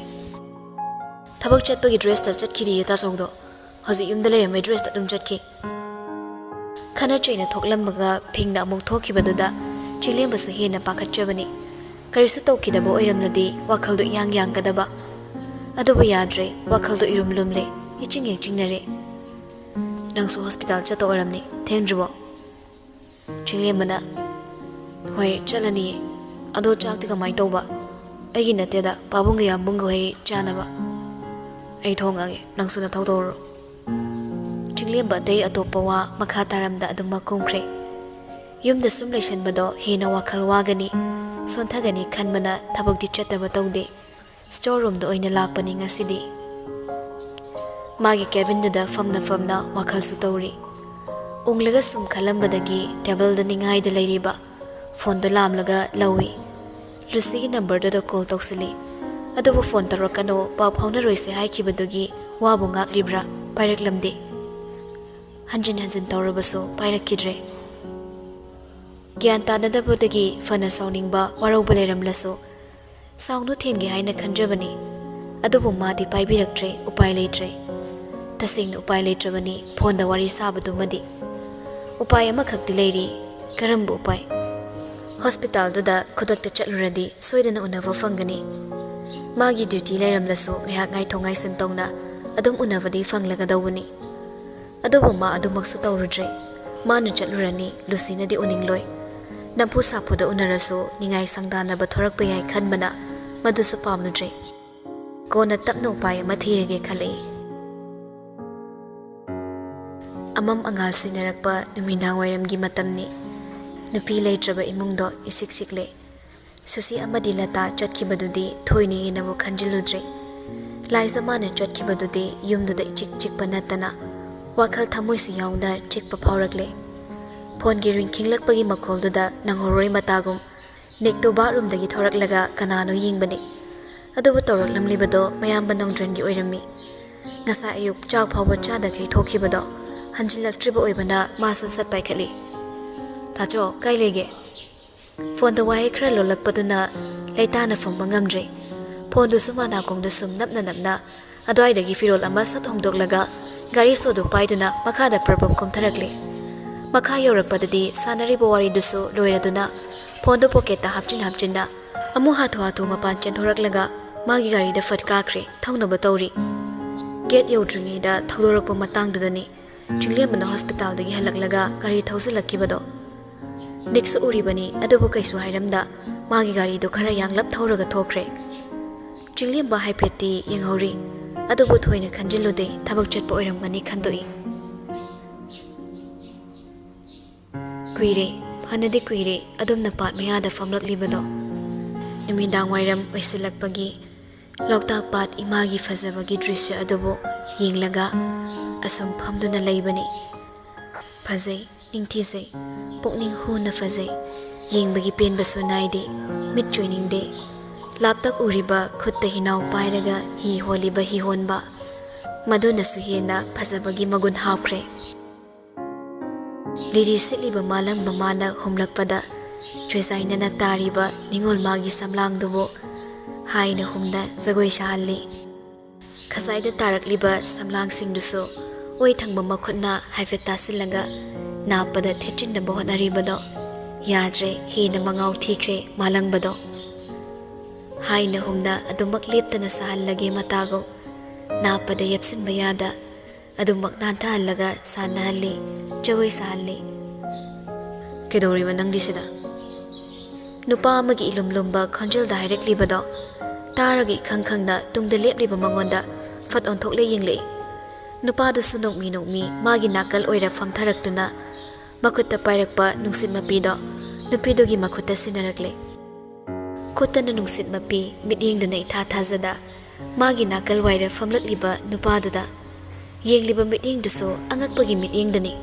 ꯊꯕꯛ ꯆꯠꯄꯒꯤ ꯗ꯭ꯔꯦꯁꯇ ꯆꯠꯈꯤꯗꯤꯌꯦ ꯇꯥꯆꯧꯗꯣ꯫ ꯍꯧꯖꯤꯛ ꯌꯨꯝꯗ ꯂꯩꯔꯝꯕꯩ ꯗ꯭ꯔꯦꯁꯇ ꯑꯗꯨꯝ ꯆꯠꯈꯤ꯫ ꯈꯠꯅ ꯆꯩꯅ ꯊꯣꯛꯂꯝꯕꯒ ꯐꯤꯡꯅ ꯑꯃꯨꯛ ꯊꯣꯛꯈꯤꯕꯗꯨꯗ ꯆꯤꯡꯂꯦꯝꯕꯁꯨ ꯍꯦꯟꯅ ꯄꯥꯈꯠꯆꯕꯅꯤ꯫ ꯀꯔꯤꯁꯨ ꯇꯧꯈꯤꯗꯕ ꯑꯣꯏꯔꯝꯂꯗꯤ ꯋꯥꯈꯜꯗꯣ ꯏꯌꯥꯡ ꯌꯥꯡꯒꯗꯕ꯫ ꯑꯗꯨꯕꯨ ꯌꯥꯗ꯭ꯔꯦ, ꯋꯥꯈꯜꯗꯣ ꯏꯔꯨꯝ ꯂꯨꯝꯂꯦ, ꯏꯆꯤꯡ ꯍꯦꯛ ꯆꯤꯡꯅꯔꯦ꯫ ꯅꯪꯁꯨ ꯍꯣꯁꯄꯤꯇꯥꯜ ꯆꯠꯇ ꯑꯣꯏꯔꯝꯅꯤ, ꯊꯦꯡꯗ꯭ꯔꯤꯕꯣ? ꯆꯤꯡꯂꯦꯝꯕꯅ, ꯍꯣꯏ, ꯆꯠꯂꯅꯤꯌꯦ꯫ ꯑꯗꯣ ꯆꯥꯛꯇꯤ ꯀꯃꯥꯏꯅ ꯇꯧꯕ? ꯑꯩꯒꯤ ꯅꯠꯇꯦꯗ, ꯄꯥꯕꯨꯡꯒ ꯌꯥꯝꯕꯨꯡꯒ ꯍꯣꯏ ꯆꯥꯅꯕ꯫ ꯑꯩ ꯊꯣꯡꯉꯒꯦ, ꯅꯪꯁꯨ ꯅꯊꯧ ꯇꯧꯔꯨꯔꯣ꯫ ꯆꯤꯡꯂꯦꯝꯕ ꯑꯇꯩ ꯑꯇꯣꯞꯄ ꯋꯥ ꯃꯈꯥ ꯇꯥꯔꯝꯗ ꯑꯗꯨꯃꯛ ꯀꯨꯝꯈ꯭ꯔꯦ꯫ ꯌꯨꯝꯗ ꯁꯨꯝ ꯂꯩꯁꯟꯕꯗꯣ ꯍꯦꯟꯅ ꯋꯥꯈꯜ ꯋꯥꯒꯅꯤ, ꯁꯣꯟꯊꯒꯅꯤ ꯈꯟꯕꯅ ꯊꯕꯛꯇꯤ ꯆꯠꯇꯕ ꯇꯧꯗꯦ꯫ ꯁ꯭ꯇꯣꯔ ꯔꯨꯝꯗ ꯑꯣꯏꯅ ꯂꯥꯛꯄꯅꯤ ꯉꯁꯤꯗꯤ꯫ ꯃꯥꯒꯤ ꯀꯦꯕꯤꯟꯗꯨꯗ ꯐꯝꯅ ꯐꯝꯅ ꯋꯥꯈꯜꯁꯨ ꯇꯧꯔꯤ꯫ ꯎꯪꯂꯒ ꯁꯨꯝ ꯈꯜꯂꯝꯕꯗꯒꯤ ꯇꯦꯕꯜꯗ ꯅꯤꯡꯉꯥꯏꯗ ꯂꯩꯔꯤꯕ ꯐꯣꯟꯗꯣ ꯂꯥꯝꯂꯒ ꯂꯧꯏ꯫ ꯂꯨꯁꯤꯒꯤ ꯅꯝꯕꯔꯗꯨꯗ ꯀꯣꯜ ꯇꯧꯁꯤꯜꯂꯤ꯫ ꯑꯗꯨꯕꯨ ꯐꯣꯟ ꯇꯧꯔꯛꯀꯅꯨ, ꯄꯥꯎ ꯐꯥꯎꯅꯔꯣꯏꯁꯦ ꯍꯥꯏꯈꯤꯕꯗꯨꯒꯤ ꯋꯥꯕꯨ ꯉꯥꯛꯂꯤꯕ꯭ꯔꯥ? ꯄꯥꯏꯔꯛꯂꯝꯗꯦ꯫ ꯍꯟꯖꯤꯟ ꯍꯟꯖꯤꯟ ꯇꯧꯔꯕꯁꯨ ꯄꯥꯏꯔꯛꯈꯤꯗ꯭ꯔꯦ꯫ ꯒ꯭ꯌꯥꯟ ꯇꯥꯅꯗꯕꯗꯒꯤ ꯐꯅ ꯁꯥꯎꯅꯤꯡꯕ, ꯋꯥꯔꯧꯕ ꯂꯩꯔꯝꯂꯁꯨ ꯁꯥꯎꯅꯨ ꯊꯦꯝꯒꯦ ꯍꯥꯏꯅ ꯈꯟꯖꯕꯅꯤ꯫ ꯑꯗꯨꯕꯨ ꯃꯥꯗꯤ ꯄꯥꯏꯕꯤꯔꯛꯇ꯭ꯔꯦ, ꯎꯄꯥꯏ ꯂꯩꯇ꯭ꯔꯦ꯫ ꯇꯁꯦꯡꯅ ꯎꯄꯥꯏ ꯂꯩꯇ꯭ꯔꯕꯅꯤ ꯐꯣꯟꯗ ꯋꯥꯔꯤ ꯁꯥꯕꯗꯨꯃꯗꯤ꯫ ꯎꯄꯥꯏ ꯑꯃꯈꯛꯇꯤ ꯂꯩꯔꯤ꯫ ꯀꯔꯝꯕ ꯎꯄꯥꯏ? ꯍꯣꯁꯄꯤꯇꯥꯜꯗꯨꯗ ꯈꯨꯗꯛꯇ ꯆꯠꯂꯨꯔꯗꯤ ꯁꯣꯏꯗꯅ ꯎꯅꯕ ꯐꯪꯒꯅꯤ꯫ ꯃꯥꯒꯤ ꯗ꯭ꯌꯨꯇꯤ ꯂꯩꯔꯝꯂꯁꯨ ꯉꯥꯏꯍꯥꯛ ꯉꯥꯏꯊꯣꯛ ꯉꯥꯏꯁꯤꯟ ꯇꯧꯅ ꯑꯗꯨꯝ ꯎꯅꯕꯗꯤ ꯐꯪꯂꯒꯗꯧꯕꯅꯤ꯫ ꯑꯗꯨꯕꯨ ꯃꯥ ꯑꯗꯨꯃꯛꯁꯨ ꯇꯧꯔꯨꯗ꯭ꯔꯦ꯫ ꯃꯥꯅ ꯆꯠꯂꯨꯔꯅꯤ, ꯂꯨꯁꯤꯅꯗꯤ ꯎꯅꯤꯡꯂꯣꯏ꯫ ꯅꯝꯐꯨ ꯁꯥꯐꯨꯗ ꯎꯅꯔꯁꯨ ꯅꯤꯡꯉꯥꯏ ꯁꯪꯗꯥꯅꯕ ꯊꯣꯔꯛꯄ ꯌꯥꯏ ꯈꯟꯕꯅ ꯃꯗꯨꯁꯨ ꯄꯥꯝꯂꯨꯗ꯭ꯔꯦ꯫ ꯀꯣꯟꯅ ꯇꯞꯅ ꯎꯄꯥꯏ ꯑꯃ ꯊꯤꯔꯒꯦ ꯈꯜꯂꯛꯏ꯫ ꯑꯃꯝ ꯑꯉꯥꯜ ꯁꯤꯟꯅꯔꯛꯄ ꯅꯨꯃꯤꯗꯥꯡ ꯋꯥꯏꯔꯝꯒꯤ ꯃꯇꯝꯅꯤ꯫ ꯅꯨꯄꯤ ꯂꯩꯇ꯭ꯔꯕ ꯏꯃꯨꯡꯗꯣ ꯏꯆꯤꯛ ꯆꯤꯛꯂꯦ꯫ ꯁꯨꯁꯤ ꯑꯃꯗꯤ ꯂꯇꯥ ꯆꯠꯈꯤꯕꯗꯨꯗꯤ ꯊꯣꯏꯅ ꯍꯦꯟꯅꯕꯨ ꯈꯟꯖꯤꯜꯂꯨꯗ꯭ꯔꯦ꯫ ꯂꯥꯏꯖ ꯃꯥꯅ ꯆꯠꯈꯤꯕꯗꯨꯗꯤ ꯌꯨꯝꯗꯨꯗ ꯏꯆꯤꯛ ꯆꯤꯛꯄ ꯅꯠꯇꯅ ꯋꯥꯈꯜ ꯊꯃꯣꯏꯁꯨ ꯌꯥꯎꯅ ꯆꯤꯛꯄ ꯐꯥꯎꯔꯛꯂꯦ꯫ ꯐꯣꯟꯒꯤ ꯔꯤꯡ ꯈꯤꯡꯂꯛꯄꯒꯤ ꯃꯈꯣꯜꯗꯨꯗ ꯅꯪꯍꯧꯔꯣꯏ ꯃꯇꯥꯒꯨꯝ ꯅꯤꯛꯇꯨ ꯕꯥꯠꯔꯨꯝꯗꯒꯤ ꯊꯣꯔꯛꯂꯒ ꯀꯅꯥꯅꯣ ꯌꯦꯡꯕꯅꯤ꯫ ꯑꯗꯨꯕꯨ ꯇꯧꯔꯛꯂꯝꯂꯤꯕꯗꯣ ꯃꯌꯥꯝꯕ ꯅꯣꯡꯗ꯭ꯔꯦꯟꯒꯤ ꯑꯣꯏꯔꯝꯃꯤ꯫ ꯉꯁꯥꯏ ꯑꯌꯨꯛ ꯆꯥꯛ ꯐꯥꯎꯕ ꯆꯥꯗꯈꯩ ꯊꯣꯛꯈꯤꯕꯗꯣ ꯍꯟꯖꯤꯜꯂꯛꯇ꯭ꯔꯤꯕ ꯑꯣꯏꯕꯅ ꯃꯥꯁꯨ ꯁꯠ ꯄꯥꯏꯈꯠꯂꯤ꯫ "ꯇꯥꯆꯧ, ꯀꯥꯏ ꯂꯩꯒꯦ?" ꯐꯣꯟꯗ ꯋꯥꯍꯩ ꯈꯔ ꯂꯣꯜꯂꯛꯄꯗꯨꯅ ꯂꯩꯇꯥꯅ ꯐꯝꯕ ꯉꯝꯗ꯭ꯔꯦ꯫ ꯐꯣꯟꯗꯨꯁꯨ ꯃꯅꯥꯀꯣꯡꯗ ꯁꯨꯝ ꯅꯞꯅ ꯅꯞꯅ ꯑꯗ꯭ꯋꯥꯏꯗꯒꯤ ꯐꯤꯔꯣꯜ ꯑꯃ ꯁꯠ ꯍꯣꯡꯗꯣꯛꯂꯒ ꯒꯥꯔꯤ ꯁꯣꯗꯨ ꯄꯥꯏꯗꯨꯅ ꯃꯈꯥꯗ ꯄ꯭ꯔꯞ ꯄ꯭ꯔꯞ ꯀꯨꯝꯊꯔꯛꯂꯦ꯫ ꯃꯈꯥ ꯌꯧꯔꯛꯄꯗꯗꯤ ꯁꯥꯟꯅꯔꯤꯕ ꯋꯥꯔꯤꯗꯨꯁꯨ ꯂꯣꯏꯔꯗꯨꯅ ꯐꯣꯟꯗꯨ ꯄꯣꯀꯦꯠꯇ ꯍꯥꯞꯆꯤꯟ ꯍꯥꯞꯆꯤꯟꯅ ꯑꯃꯨꯛ ꯍꯥꯊꯨ ꯍꯥꯊꯨ ꯃꯄꯥꯟ ꯆꯦꯟꯊꯣꯔꯛꯂꯒ ꯃꯥꯒꯤ ꯒꯥꯔꯤꯗ ꯐꯠ ꯀꯥꯈ꯭ꯔꯦ, ꯊꯧꯅꯕ ꯇꯧꯔꯤ꯫ ꯒꯦꯠ ꯌꯧꯗ꯭ꯔꯤꯉꯩꯗ ꯊꯧꯗꯣꯔꯛꯄ ꯃꯇꯥꯡꯗꯨꯗꯅꯤ ꯆꯤꯡꯂꯦꯝꯕꯅ ꯍꯣꯁꯄꯤꯇꯥꯜꯗꯒꯤ ꯍꯜꯂꯛꯂꯒ ꯒꯥꯔꯤ ꯊꯧꯖꯤꯜꯂꯛꯈꯤꯕꯗꯣ꯫ ꯅꯤꯛꯁꯨ ꯎꯔꯤꯕꯅꯤ, ꯑꯗꯨꯕꯨ ꯀꯩꯁꯨ ꯍꯥꯏꯔꯝꯗ ꯃꯥꯒꯤ ꯒꯥꯔꯤꯗꯨ ꯈꯔ ꯌꯥꯡꯂꯞ ꯊꯧꯔꯒ ꯊꯣꯛꯈ꯭ꯔꯦ꯫ ꯆꯤꯡꯂꯦꯝꯕ ꯍꯥꯏꯐꯦꯠꯇꯤ ꯌꯦꯡꯍꯧꯔꯤ, ꯑꯗꯨꯕꯨ ꯊꯣꯏꯅ ꯈꯟꯖꯤꯜꯂꯨꯗꯦ, ꯊꯕꯛ ꯆꯠꯄ ꯑꯣꯏꯔꯝꯒꯅꯤ ꯈꯟꯗꯣꯛꯏ꯫ ꯀꯨꯏꯔꯦ, ꯐꯅꯗꯤ ꯀꯨꯏꯔꯦ ꯑꯗꯨꯝꯅ ꯄꯥꯠ ꯃꯌꯥꯗ ꯐꯝꯂꯛꯂꯤꯕꯗꯣ꯫ ꯅꯨꯃꯤꯗꯥꯡ ꯋꯥꯏꯔꯝ ꯑꯣꯏꯁꯤꯜꯂꯛꯄꯒꯤ ꯂꯣꯛꯇꯥꯛ ꯄꯥꯠ ꯏꯃꯥꯒꯤ ꯐꯖꯕꯒꯤ ꯗ꯭ꯔꯤꯁ꯭ꯌ ꯑꯗꯨꯕꯨ ꯌꯦꯡꯂꯒ ꯑꯁꯨꯝ ꯐꯝꯗꯨꯅ ꯂꯩꯕꯅꯤ꯫ ꯐꯖꯩ, ꯅꯤꯡꯊꯤꯖꯩ, ꯄꯨꯛꯅꯤꯡ ꯍꯨꯅ ꯐꯖꯩ, ꯌꯦꯡꯕꯒꯤ ꯄꯦꯟꯕꯁꯨ ꯅꯥꯏꯗꯦ, ꯃꯤꯠ ꯆꯣꯏꯅꯤꯡꯗꯦ꯫ ꯂꯥꯞꯇꯛ ꯎꯔꯤꯕ ꯈꯨꯠꯇ ꯍꯤꯅꯥꯎ ꯄꯥꯏꯔꯒ ꯍꯤ ꯍꯣꯜꯂꯤꯕ ꯍꯤꯍꯣꯟꯕ, ꯃꯗꯨꯅꯁꯨ ꯍꯦꯟꯅ ꯐꯖꯕꯒꯤ ꯃꯒꯨꯟ ꯍꯥꯞꯈ꯭ꯔꯦ꯫ ꯂꯤꯔꯤ ꯁꯤꯠꯂꯤꯕ ꯃꯥꯂꯪ ꯃꯃꯥꯅ ꯍꯨꯝꯂꯛꯄꯗ ꯆꯣꯏꯖꯥꯏꯅꯅ ꯇꯥꯔꯤꯕ ꯅꯤꯉꯣꯜ ꯃꯥꯒꯤ ꯁꯝꯂꯥꯡꯗꯨꯕꯨ ꯍꯥꯏꯅ ꯍꯨꯝꯅ ꯖꯒꯣꯏ ꯁꯥꯍꯜꯂꯤ꯫ ꯈꯖꯥꯏꯗ ꯇꯥꯔꯛꯂꯤꯕ ꯁꯝꯂꯥꯡꯁꯤꯡꯗꯨꯁꯨ ꯑꯣꯏ ꯊꯪꯕ ꯃꯈꯨꯠꯅ ꯍꯥꯏꯐꯦꯠ ꯇꯥꯁꯤꯜꯂꯒ ꯅꯥꯞꯄꯗ ꯊꯦꯠꯆꯤꯟꯅꯕ ꯍꯣꯠꯅꯔꯤꯕꯗꯣ ꯌꯥꯗ꯭ꯔꯦ, ꯍꯦꯟꯅ ꯃꯉꯥꯎ ꯊꯤꯈ꯭ꯔꯦ ꯃꯥꯂꯪꯕꯗꯣ꯫ ꯍꯥꯏꯅ ꯍꯨꯝꯅ ꯑꯗꯨꯃꯛ ꯂꯦꯞꯇꯅ ꯁꯥꯍꯜꯂꯒꯦ ꯃꯇꯥꯒꯨꯝ ꯅꯥꯞꯄꯗ ꯌꯦꯞꯁꯤꯟꯕ ꯌꯥꯗ ꯑꯗꯨꯃꯛ ꯅꯥꯟꯊꯍꯜꯂꯒ ꯁꯥꯟꯅꯍꯜꯂꯤ, ꯖꯒꯣꯏ ꯁꯥꯍꯜꯂꯤ꯫ "ꯀꯩꯗꯧꯔꯤꯕ ꯅꯪꯗꯤ ꯁꯤꯗ?" ꯅꯨꯄꯥ ꯑꯃꯒꯤ ꯏꯂꯨꯝ ꯂꯨꯝꯕ ꯈꯣꯟꯖꯦꯜꯗ ꯍꯥꯏꯔꯛꯂꯤꯕꯗꯣ ꯇꯥꯔꯒ ꯏꯈꯪ ꯈꯪꯅ ꯇꯨꯡꯗ ꯂꯦꯞꯂꯤꯕ ꯃꯉꯣꯟꯗ ꯐꯠ ꯑꯣꯟꯊꯣꯛꯂꯦ ꯌꯦꯡꯂꯛꯏ꯫ ꯅꯨꯄꯥꯗꯨꯁꯨ ꯅꯣꯛꯃꯤ ꯅꯣꯛꯃꯤ ꯃꯥꯒꯤ ꯅꯥꯀꯜ ꯑꯣꯏꯔ ꯐꯝꯊꯔꯛꯇꯨꯅ ꯃꯈꯨꯠꯇ ꯄꯥꯏꯔꯛꯄ ꯅꯨꯡꯁꯤꯠ ꯃꯄꯤꯗꯣ ꯅꯨꯄꯤꯗꯨꯒꯤ ꯃꯈꯨꯠꯇ ꯁꯤꯟꯅꯔꯛꯂꯦ꯫ ꯈꯨꯠꯇꯅ ꯅꯨꯡꯁꯤꯠ ꯃꯄꯤ, ꯃꯤꯠꯌꯦꯡꯗꯨꯅ ꯏꯊꯥ ꯊꯥꯖꯗ ꯃꯥꯒꯤ ꯅꯥꯀꯜ ꯋꯥꯏꯔ ꯐꯝꯂꯛꯂꯤꯕ ꯅꯨꯄꯥꯗꯨꯗ꯫ ꯌꯦꯡꯂꯤꯕ ꯃꯤꯠꯌꯦꯡꯗꯨꯁꯨ ꯑꯉꯛꯄꯒꯤ ꯃꯤꯠꯌꯦꯡꯗꯅꯤ꯫